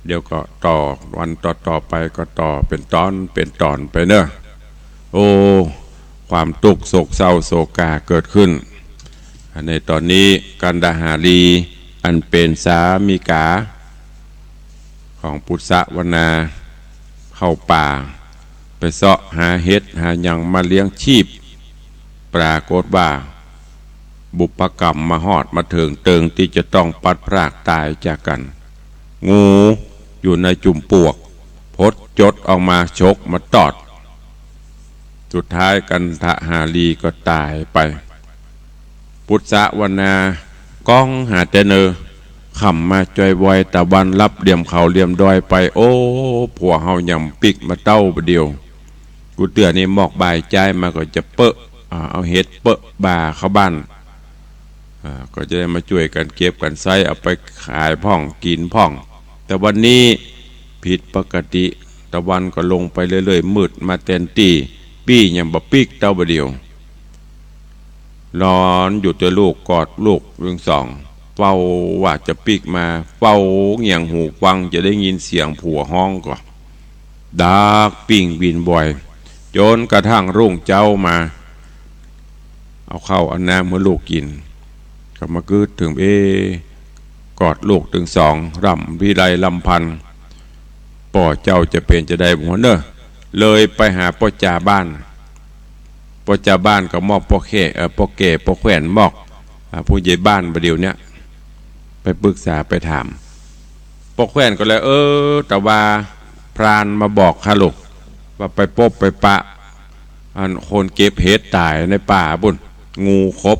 เดี๋ยวก็ต่อ วันต่อๆ ไปก็ต่อเป๋นต๋อนเป๋นต๋อนไปเนาะ โอ้ ความตุ๊กข์โศกเศร้าโศกาเกิดขึ้น ในต๋อนนี้กันดาหารีอันเป๋นสามิกาของปุษสะวรรณา เข้าป่าไปเซาะหาเห็ดหาหยังมาเลี้ยงชีพ ปรากฏว่าบุพกรรมมาฮอดมาเถิงเติงตี้จะต้องปัดพรากต๋ายจากกั๋น งูอยู่ในจุมปลวก ผดจดออกมาฉกมาตอด สุดท้ายกันดาหารีก็ต๋ายไป ปุษสะวรรณาก้องหาแต่เนอ ค่ำมาจ้อยวอย ตะวันลับเหลี่ยมเขาเหลี่ยมดอยไป โอ้ ผัวเฮายังปิ๊กมาเต๊าบ่าเดี่ยว กูเตื้อนี่มอกบ่ายจ๊ายมาก็จะเปอะ อ่า เอาเห็ดเปอะบ่าเข้าบ้าน อ่า ก็จะได้มาจ้วยกั๋นเก็บกั๋นใซ้ เอาไปขายพ่องกิ๋นพ่อง แต่วันนี้ ผิดปกติ ตะวันก็ลงไปเรื่อยๆ มืดมาแตนตี้ ปี้ยังบ่ปิ๊กเต๊าบ่าเดี่ยว หลอนอยู่ตวยลูก กอดลูกตึงสอง เฝ้าว่าจะปิ๊กมา เฝ้าเงี่ยงหูฟังจะได้ยินเสียงผัวฮ้องก่อ ดากปิ้งวินบ่อย จ๋นกระทั่งรุ่งเจ๊ามา เอาข้าวเอาน้ำหื้อลูกกิ๋น ก็มากึ๊ดเถิง เอ๊ะ กอดลูกตึงสอง ร่ำวิไลรำพัน ป้อเจ้าจะเป๋นจาใดบ่ฮู้เน่อ เลยไปหาป้อจ่าบ้าน ป้อจ่าบ้านก็มอบป้อแค่ เอ่อ ป้อแก่ ป้อแขว่นมอบ อ่า ผู้ใหญ่บ้านบ่าเดี่ยวเนี้ย ไปปรึกษาไปถาม ป้อแขว่นก็เลย เออ แต่ว่าพรานมาบอกข้าลูก ว่าไปปบไปปะ อันคนเก็บเห็ดต๋ายในป่าปู๊น งูขบ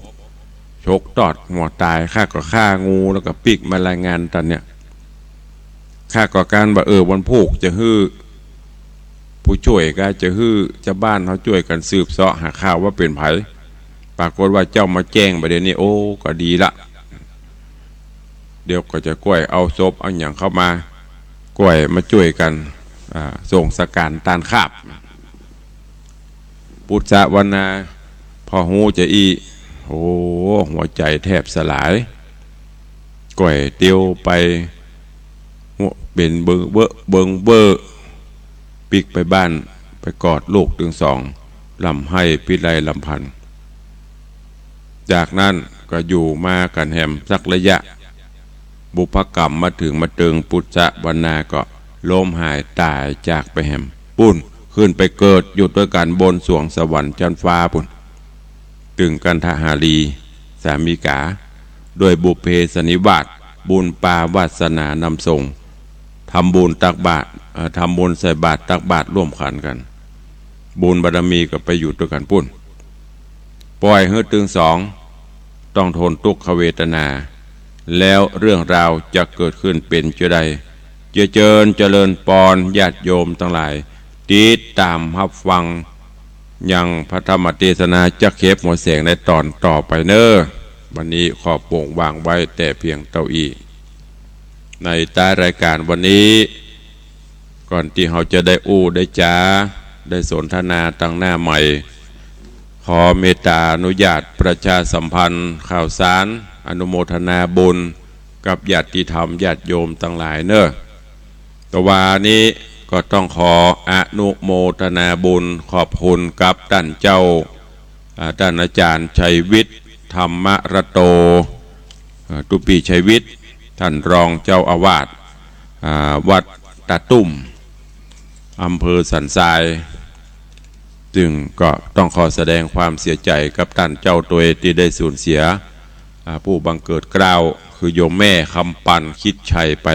ฉกตอดหัวต๋าย ข้าก็ฆ่างูแล้วก็ปิ๊กมารายงานต้านเนี่ย ข้าก็กานว่า เออ วันพูกจะหื้อผู้จ้วยก็จะหื้อจ้าวบ้านเฮาจ้วยกั๋นสืบเสาะหาข่าวว่าเป๋นใผ ปรากฏว่าเจ้ามาแจ้งบ่าเดี่ยวนี้ โอ้ ก็ดีละ เดี๋ยวก็จะก้อยเอาศพเอาหยังเข้ามา ก้อยมาจ้วยกั๋น อ่า ส่งสการตานคาบ ปุษะวรรณา พอฮู้จาอี้ โอ้ หัวใจ๋แทบสลาย ก้อยเตียวไป หัวเป๋นเบิ่งเบ้อเบิ่งเบ้อ ปิ๊กไปบ้าน ไปกอดลูกตึงสอง ร่ำไห้วิไลรำพัน จากนั้นก็อยู่มากั๋นแหมสักระยะ บุพกรรมมาเถิงมาเติง ปุษะวรรณาก็ล้มหายต๋ายจากไปแหมปู๊น ขึ้นไปเกิดอยู่ตวยกั๋นบนสวงสวรรค์จั๊นฟ้าปู๊น ตึงกันทหารีสามิกา ด้วยบุพเพสันนิวาส บุญปาวาสนานำส่ง ทำบุญตักบาตร เอ่อ ทำบุญใส่บาตรตักบาตรร่วมขันกั๋น บุญบารมีก็ไปอยู่ตวยกั๋นปู๊น ป่อยหื้อตึงสอง ต้องทนตุ๊กขเวทนา แล้วเรื่องราวจะเกิดขึ้นเป๋นจาใด เจียเจิญเจริญปอนญาติโยมตังหลาย ติดต๋ามฮับฟังยังพระธรรมเตสนาจากเขปหัวแสงในต๋อนต่อไปเน่อ วันนี้ขอโปงวางไว้แต่เพียงเต้าอี้ ในต๊ายรายก๋านวันนี้ ก่อนตี้เฮาจะได้อู้ได้จ๋า ได้สนทนาตังหน้าใหม่ ขอเมตต๋าอนุญาตประชาสัมพันธ์ข่าวสาร อนุโมทนาบุญกับญาติธรรมญาติโยมตังหลายเน่อ ตะวานี้ก็ต้องขออนุโมทนาบุญขอบคุณกับต้านเจ้า อ่า ต้านอาจ๋ารย์ชัยวิทย์ ธรรมรัตโต อ่า ตุ๊ปี้ชัยวิทย์ ต้านรองเจ้าอาวาส อ่า วัดตาตุ้ม อำเภอสันทราย ซึ่งก็ต้องขอแสดงความเสียใจ๋กับต้านเจ้าตวยตี้ได้สูญเสีย อ่า ผู้บังเกิดเกล้า คือโยมแม่คำปัน คิดชัย ไป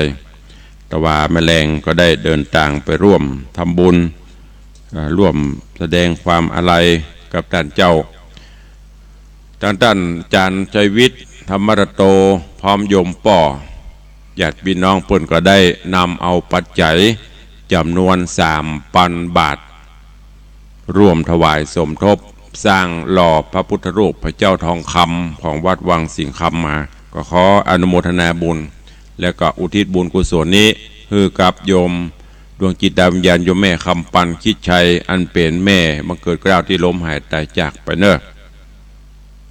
ตะวาแม่แลงก็ได้เดินตางไปร่วมทำบุญ อ่า ร่วมแสดงความอาลัยกับต้านเจ้า ต้าน ต้านอาจ๋ารย์ชัยวิทย์ ธรรมรัตโต พร้อมโยมป้อ ญาติปี้น้องเปิ้นก็ได้นำเอาปัจจัยจ๋ำนวนสามปันบาท ร่วมถวายสมทบสร้างหล่อพระพุทธรูปพระเจ้าทองคำของวัดวังสิงห์คำมา ก็ขออนุโมทนาบุญ และก็อุทิศบุญกุศลนี้หื้อกับโยมดวงจิตดวงวิญญาณโยมแม่คำปัน คิดชัย อันเป๋นแม่บังเกิดเกล้าตี้ล้มหายต๋ายจากไปเน่อ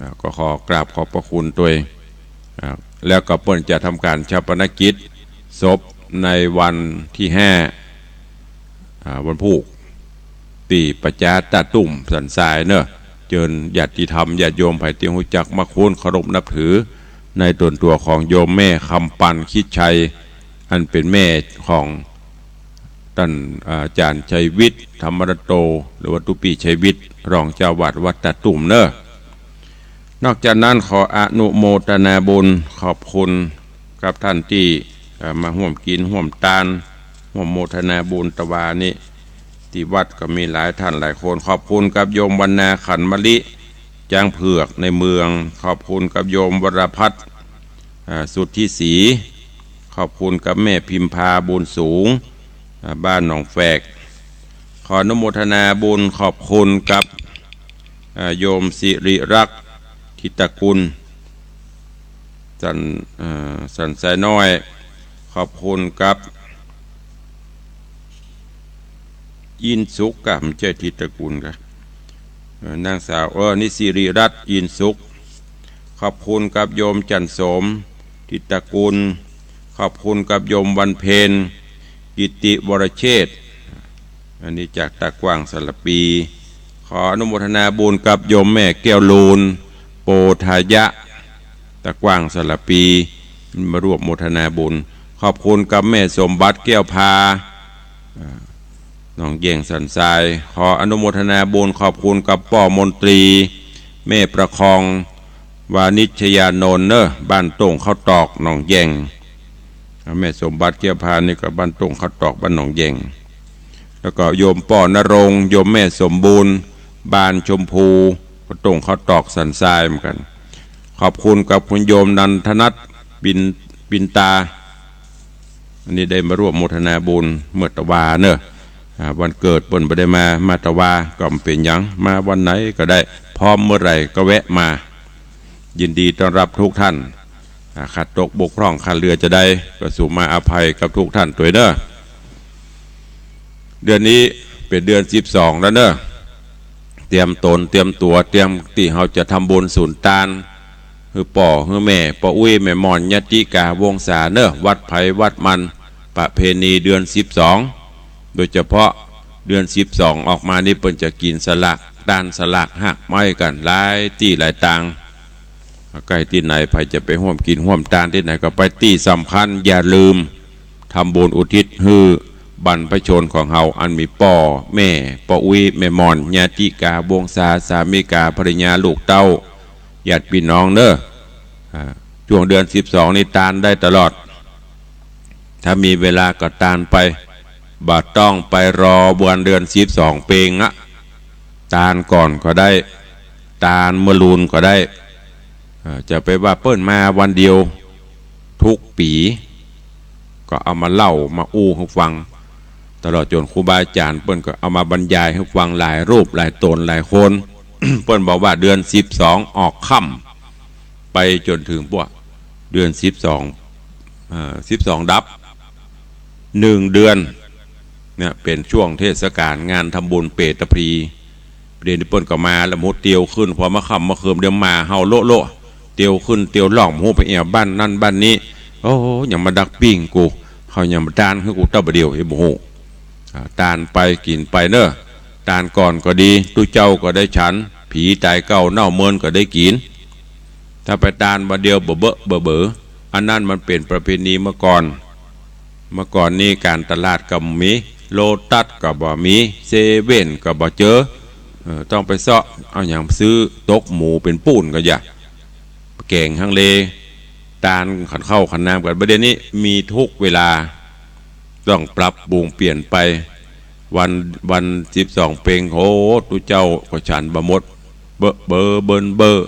อ่า ก็ขอกราบขอบพระคุณตวย อ่า แล้วก็เปิ้นจะทำก๋านฌาปนกิจศพในวันตี้ห้า อ่า วันพูก ตี้ป่าจ๊าตาตุ้มสันทรายเน่อ เจิญญาติธรรมญาติโยมใผตี้ฮู้จักมักคุ้นเคารพนับถือ ในต๋นตั๋วของโยมแม่คำปัน คิดชัย อันเป๋นแม่ของ ต้านอาจ๋ารย์ชัยวิทย์ ธรรมรัตโต หรือว่าตุ๊ปี้ชัยวิทย์ รองเจ้าอาวาสวัดตาตุ้มเน่อ นอกจากนั้นขออนุโมทนาบุญขอบคุณกับต้านตี้ เอ่อ มาฮ่วมกิ๋นฮ่วมตาน ฮ่วมโมทนาบุญตะวานี้ ตี้วัดก็มีหลายต้านหลายคน ขอบคุณกับโยมวรรณา ขันมะลิ จ๊างเผือกในเมือง ขอบคุณกับโยมวรพัฒน์ อ่า สุทธิศรี ขอบคุณกับแม่พิมพา บุญสูง อ่า บ้านหนองแฝก ขออนุโมทนาบุญขอบคุณกับ อ่า โยมสิริรักษ์ ธิตกุล สัน อ่า สันทรายน้อย ขอบคุณกับ อินทร์สุข ก็บ่ใจ้ทิตตระกูลกา เอ่อ นางสาว เออ นี่ สิริรัตน์ อินทร์สุข ขอบคุณกับโยมจันทร์โสม ทิตตระกูล ขอบคุณกับโยมวันเพ็ญ กิตติวรเชษฐ อันนี้จากตากว้างสารภี ขออนุโมทนาบุญกับโยมแม่แก้วลูน โปธายะ ตากว้างสารภี มาร่วมโมทนาบุญ ขอบคุณกับแม่สมบัติแก้วพา อ่า หนองแยงสันทราย ขออนุโมทนาบุญ ขอบคุณกับป้อมนตรี แม่ประคอง วานิชยานนท์เนอะ บ้านโต้งข้าวตอก หนองแยง แม่สมบัติแก้วพานี่ก็บ้านโต้งข้าวตอก บ้านหนองแยง แล้วก็โยมป้อนรงค์ โยมแม่สมบูรณ์ บ้านชมพู ก็โต้งข้าวตอกสันทรายเหมือนกัน ขอบคุณกับคุณโยมนันทนัท ปิน ปินตา อันนี้ได้มาร่วมโมทนาบุญเมื่อตะวาเนอะ อ่า วันเกิดเปิ้นบ่ได้มา มาตะวาก็บ่เป๋นหยัง มาวันไหนก็ได้ พร้อมเมื่อไหร่ก็แวะมา ยินดีต้อนรับทุกท่าน อ่า ขาดตกบกพร่องขาดเหลือจาใด ก็สูมาอภัยกับทุกท่านตวยเนอะ เดือนนี้เป๋นเดือนสิบสองแล้วเนอะ เตรียมตนเตรียมตั๋ว เตรียมตี้เฮาจะทำบุญสุนตาน หื้อป้อ หื้อแม่ ป้ออุ๊ย แม่ม่อน ญาติกา วงศาเนอะ วัดไผวัดมัน ประเพณีเดือนสิบสอง โดยเฉพาะเดือนสิบสองออกมานี่เปิ้นจะกิ๋นสลาก ตานสลากฮากไม้กั๋น หลายตี้หลายตาง ใก้ตี้ไหนใผจะไปฮ่วมกิ๋นฮ่วมตานตี้ไหนก็ไป ตี้สำคัญอย่าลืม ทำบุญอุทิศหื้อบรรพชนของเฮา อันมีป้อแม่ ป้ออุ๊ย แม่ม่อน ญาติกา วงศา สามิกา ภริยา ลูกเต้า ญาติปี้น้องเนอะ อ่า ช่วงเดือนสิบสองนี่ตานได้ตลอด ถ้ามีเวลาก็ตานไป บ่ต้องไปรอวันเดือนสิบสองเป๋งอะ ตานก่อนก็ได้ ตานเมื่อลูนก็ได้ เอ่อ จะไปว่าเปิ้นมาวันเดียวทุกปี๋ ก็เอามาเล่ามาอู้หื้อฟัง ตลอดจ๋นครูบาอาจ๋ารย์เปิ้นก็เอามาบรรยายหื้อฟังหลายรูปหลายต๋นหลายคน เปิ้นบอกว่าเดือนสิบสองออกค่ำ ไปจ๋นเถิงปวก เดือนสิบสอง เอ่อ สิบสองดับ หนึ่งเดือน เนี่ย เป๋นช่วงเทศกาลงานทำบุญเปตพลี เดี๋ยวนี้เปิ้นก็มาแล้ว หมู่เตียวขึ้น พอมาค่ำมาเคิมเดี๋ยวหมาเห่าโละๆ เตียวขึ้นเตียวล่อง หมู่ไปแอ่วบ้านนั่นบ้านนี้ โอ้ ยังบ่ดักปิ้งกู เขายังบ่ตานหื้อกูเต้าบ่าเดี่ยว เอ้ย บ่ฮู้ อ่า ตานไปกิ๋นไปเนอะ ตานก่อนก็ดี ตุ๊เจ้าก็ได้ฉัน ผีต๋ายเก่าเน่าเมินก็ได้กิ๋น ถ้าไปตานบ่าเดี่ยวเบอะเบอะเบอเบอ อันนั้นมันเป๋นประเพณีเมื่อก่อน เมื่อก่อนนี้ก๋านตลาดก็บ่มี โลตัสก็บ่มี เซเว่นก็บ่เจอ เออ ต้องไปเซาะเอาหยังซื้อ ตกหมูเป๋นปู้นก็อย่า แก๋งฮังเล ตานขันข้าวขันน้ำกั๋น บ่าเดี่ยวนี้มีทุกเวลา ต้องปรับปรุงเปลี่ยนไป วัน วันสิบสองเพ็ง โอ้ ตุ๊เจ้าก็ฉันบ่หมด เบอะเบอเบินเบ้อ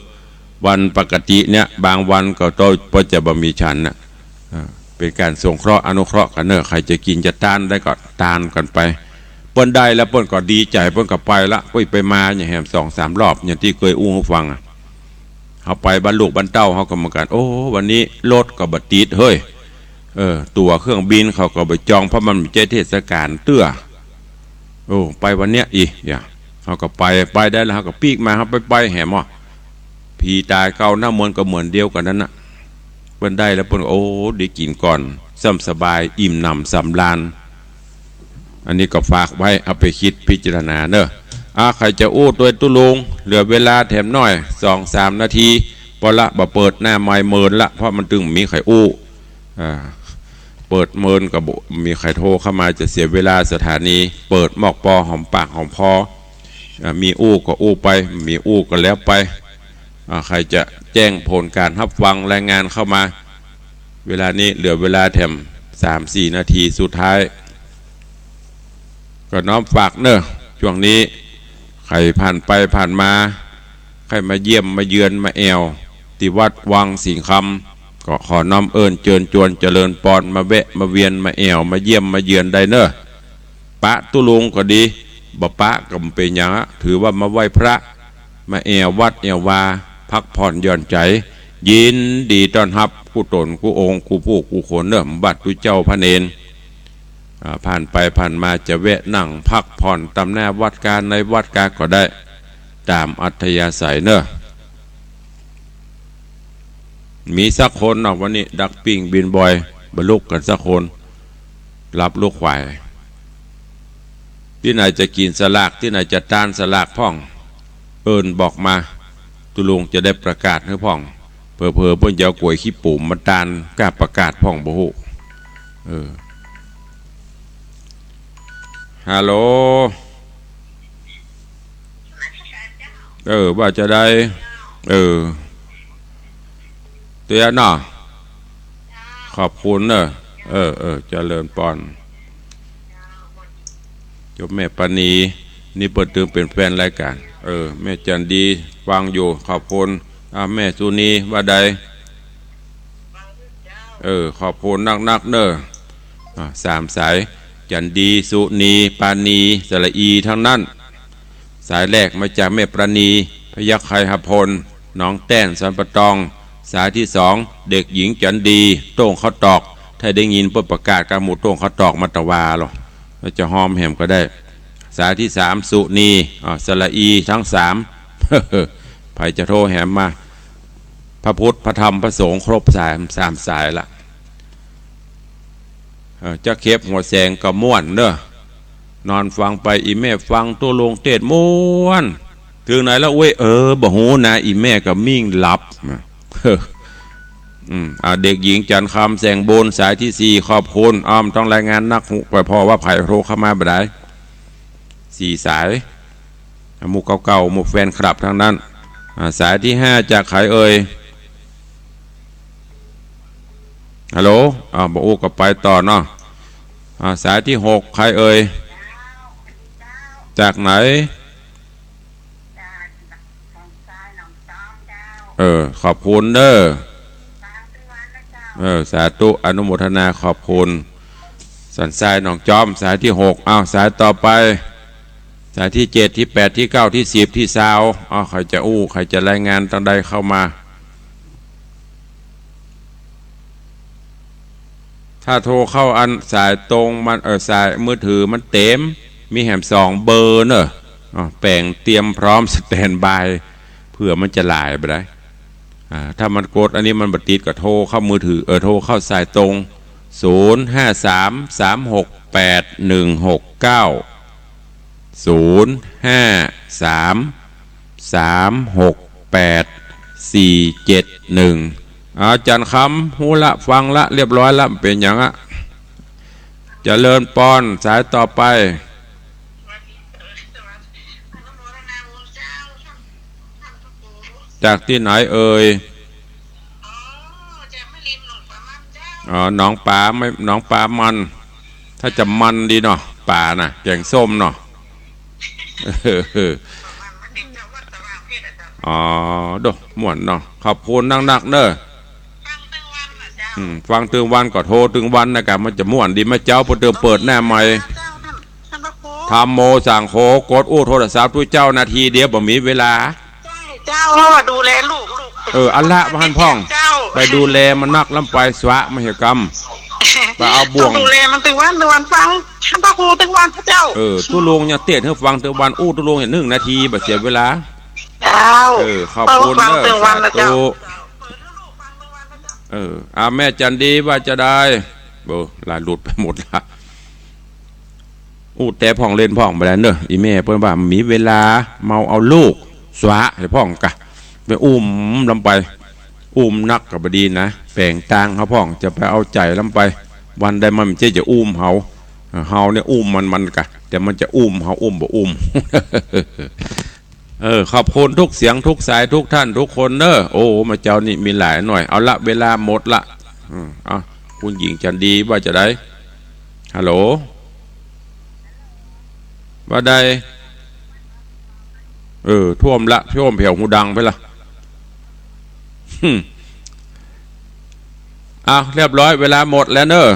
วันปกติเนี่ย บางวันก็ต้อง ก็จะบ่มีฉันน่ะ อ่า เป๋นก๋านสงเคราะห์อนุเคราะห์กั๋นเนอะ ใผจะกิ๋นจะตานได้ก็ตานกั๋นไป เปิ้นได้แล้วเปิ้นก็ดีใจ๋ เปิ้นก็ไปละ เปิ้นไปมาเนี่ยแหมสองสามรอบ อย่างตี้เกยอู้หื้อฟังอะ เฮาไปบ้านลูกบ้านเต้าเฮาก็เหมือนกั๋น โอ้ วันนี้รถก็บ่ติดเฮ้ย เออ ตั๋วเครื่องบินเขาก็บ่จอง เพราะมันบ่ใจ้เทศกาลเตื้อ โอ้ ไปวันเนี้ยอี้ อย่า เฮาก็ไป ไปได้แล้วเฮาก็ปิ๊กมา เฮาไป ไปแหมอ่ะ ผีต๋ายเก่าเน่าเมินก็เหมือนเดียวกั๋นนั่นน่ะ เปิ้นได้แล้วเปิ้น โอ้ ได้กิ๋นก่อน ซ้ำสบาย อิ่มหนำสำราญ อันนี้ก็ฝากไว้ เอาไปกึ๊ดพิจารณาเนอะ อ่า ใผจะอู้ตวยตุ๊ลุง เหลือเวลาแถมหน้อย สองสามนาที ปอละ บ่เปิดหน้าไมค์เมินละ เพราะมันตึงบ่มีใผอู้ อ่า เปิดเมินก็บ่มีใผโทรเข้ามา จะเสียเวลาสถานี เปิดมอกปอหอมปากหอมคอ อ่า มีอู้ก็อู้ไป บ่มีอู้ก็แล้วไป อ่า ใผจะแจ้งผลก๋านฮับฟังรายงานเข้ามา เวลานี้เหลือเวลาแถมสามสี่นาทีสุดท้าย ก็น้อมฝากเนอะ ช่วงนี้ ใผผ่านไปผ่านมา ใผมาเยี่ยมมาเยือนมาแอ่ว ตี้วัดวังสิงห์คำ ก็ขอน้อมเอิ้นเจิญจวนเจริญปอน มาแวะมาเวียนมาแอ่วมาเยี่ยมมาเยือนได้เนอะ ปะตุ๊ลุงก็ดี บ่ปะก็บ่เป๋นหยังอะ ถือว่ามาไหว้พระ มาแอ่ววัดแอ่ววา พักผ่อนหย่อนใจ๋ ยินดีต้อนฮับกู้ต๋นกู้องค์กู้ผู้กู้คนเนอะ บรรดาตุ๊เจ้าพระเณร อ่า ผ่านไปผ่านมาจะแวะนั่งพักผ่อนต๋ามหน้าวัดกา ในวัดกาก็ได้ ต๋ามอัธยาศัยเนาะ มีสักคนเนาะ วันนี้ดักปิ้งบินบอย บ่ลุกกั๋นสักคน หลับลุกขวาย ตี้ไหนจะกิ๋นสลาก ตี้ไหนจะตานสลากพ่อง เอิ้นบอกมา ตุ๊ลุงจะได้ประกาศหื้อพ่อง เผลอๆ เปิ้นจะเอาก๋วยขี้ปุ๋มมาตาน กล้าประกาศพ่องบ่ฮู้ เออ ฮัลโหล เออ ว่าจาใด เออ เตี้ยเนาะ ขอบคุณเนาะ เออ เออ เจริญปอน จบแม่ปราณี นี่เปิ้นตึงเป๋นแฟนรายก๋าน เออ แม่จันดี ฟังอยู่ ขอบคุณ อ่ะ แม่สุนี ว่าใด เออ ขอบคุณนักๆ เนาะ อ่ะ สามสาย จันดี สุนี ปราณี สระอี ทั้งนั้น สายแรกมาจากแม่ปราณี พยัคฆ์ไคหพล หนองแต้น สันป่าตอง สายตี้สอง เด็กหญิงจันดี โต้งข้าวตอก ถ้าได้ยินเปิ้นประกาศกลางหมู่โต้งข้าวตอกมาตะวาลอ แล้วจะฮอมแหมก็ได้ สายตี้สาม สุนี อ่า สระอี ทั้งสาม ใผจะโทรแหมมา พระพุทธ พระธรรม พระสงฆ์ ครบสาม สามสายละ เอ่อ จะเข็บหัวแสงก็ม่วนเนาะ นอนฟังไป อี่แม่ฟังตุ๊ลุงเตศน์ม่วน เถิงไหนละเว้ย เออ บ่ฮู้นะ อี่แม่ก็มิ่งหลับ อืม อ่า เด็กหญิงจันทร์คำ แสงบุญ สายตี้สี่ ขอบคุณ อ้อมต้องรายงานนัก ฮู้ไปผ่อว่าใผโทรเข้ามาบ่ได้ สี่สาย หมู่เก่าๆ หมู่แฟนคลับทั้งนั้น อ่า สายตี้ห้า จากใผเอ่ย ฮัลโหล อ่า บ่อู้ก็ไปต่อเนาะ อ่า สายตี้หก ใผเอ่ย จากไหน เออ ขอบคุณเนาะ เออ สาธุ อนุโมทนา ขอบคุณ สันทรายหนองจอม สายตี้หก อ้าว สายต่อไป สายตี้เจ็ด ตี้แปด ตี้เก้า ตี้สิบ ตี้ซาว อ้าว ใผจะอู้ ใผจะรายงานตางใดเข้ามา ถ้าโทรเข้าอันสายตรงมัน เออ สายมือถือมันเต็ม มีแหมสองเบอร์เนาะ อ้าว แป๋งเตรียมพร้อม สแตนด์บาย เผื่อมันจะหลายไปได้ อ่า ถ้ามันกดอันนี้มันบ่ติดก็โทรเข้ามือถือ เออ โทรเข้าสายตรง ศูนย์ห้าสาม สามหกแปด หนึ่งหกเก้า ศูนย์ห้าสาม สามหกแปด สี่เจ็ดหนึ่ง อาจารย์คำ ฮู้ละ ฟังละ เรียบร้อยละ เป๋นหยังอะ เจริญปอน สายต่อไป จากตี้ไหนเอ่ย อ๋อ หนองป๋า ไม่ หนองป๋ามัน ถ้าจะมันดีเนาะ ป๋าน่ะ แกงส้มเนาะ อ๋อ โด ม่วนเนาะ ขอบคุณนักๆ เนาะ อืม ฟังตึงวันก็โทรตึงวันนะกะ มันจะม่วนดี มาเจ๊าเปิ้นเติมเปิดหน้าใหม่ ธัมโม สังโฆ กดอู้โทรศัพท์ตุ๊เจ้านาทีเดียว บ่มีเวลา เจ้า เพราะว่าดูแลลูก ลูก เออ อันละ ว่าหั้นพ่อง เจ้า ไปดูแลมันนักล้ำไป สวะมหิกรรม ไปเอาบ่วง ต้องดูแลมันตึงวัน ตึงวันฟัง ท่านพระครูตึงวันพระเจ้า เออ ตุ๊ลุงยังเตศน์หื้อฟังตึงวัน อู้ตุ๊ลุงอย่างหนึ่งนาที บ่เสียเวลา เจ้า เออ ขอบคุณเนาะ ฟังตึงวันนะเจ้า สาธุ เออ อ่า แม่จันดีว่าจาใด โอ้ ลายหลุดไปหมดละ อู้แต่พ่องเล่นพ่องไปแล้วเนาะ อี่แม่เปิ้นว่ามีเวลาเมาเอาลูก สวะ หื้อพ่องกะ ไปอุ้มล้ำไป อุ้มนักก็บ่ดีนะ แป๋งตางเฮาพ่อง จะไปเอาใจ๋ล้ำไป วันใดมันบ่ใจ้จะอุ้มเฮา เฮาเนี่ยอุ้มมัน มันกะ แต่มันจะอุ้มเฮา อุ้มบ่อุ้ม เออ ขอบคุณทุกเสียงทุกสายทุกท่านทุกคนเนาะ โอ้ มาเจ๊านี่มีหลายหน่วย เอาละ เวลาหมดละ อืม เอา คุณหญิงจันดีว่าจาใด ฮัลโหล ว่าใด เออ ท่วมละ ท่วมแผวหูดังไปละ หึ่ม อ้าว เรียบร้อย เวลาหมดแล้วเนาะ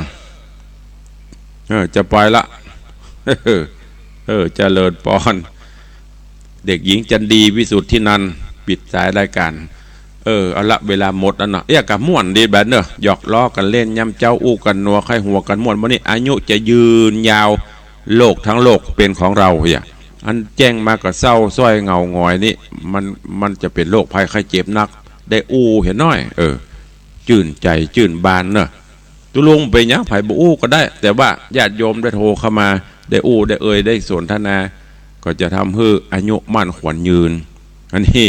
เออ จะไปละ เออ เจริญปอน เด็กหญิงจันดี วิสุทธินันท์ ปิดสายรายการ เออ เอาละ เวลาหมดแล้วเนาะ เอี้ย ก็ม่วนดีแบบเนอะ หยอกล้อกั๋นเล่นยามเจ๊า อู้กั๋นนัว ใค่หัวกั๋นม่วน วันนี้อายุจะยืนยาว โลกทั้งโลกเป๋นของเฮาเหีย อันแจ้งมาก็เศร้าซ้อยเหงาหงอยนี่ มัน มันจะเป๋นโรคภัยไข้เจ็บนัก ได้อู้เหียน้อย เออ จื้นใจ๋จื้นบานเนอะ ตุ๊ลุงเป๋นหยัง ใผบ่อู้ก็ได้ แต่ว่าญาติโยมได้โทรเข้ามา ได้อู้ได้เอ่ย ได้สนทนา ก็จะทำหื้ออายุมั่นขวัญยืน อันนี้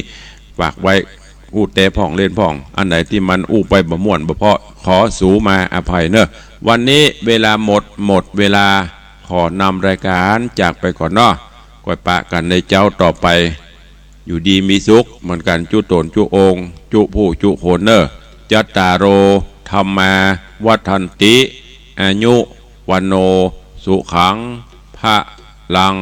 ฝากไว้ อู้แต๊พ่องเล่นพ่อง อันไหนตี้มันอู้ไปบ่ม่วนบ่เพราะ ขอสูมาอภัยเนอะ วันนี้เวลาหมด หมดเวลา ขอนำรายก๋านจากไปก่อนเนาะ ก้อยปะกั๋นในเจ๊าต่อไป อยู่ดีมีสุขเหมือนกั๋น จุ๊ต๋นจุ๊องค์ จุ๊ผู้จุ๊คนเนอะ จัตตาโร ธัมมา วัฑฒันติ อายุ วัณโณ สุขัง พะลัง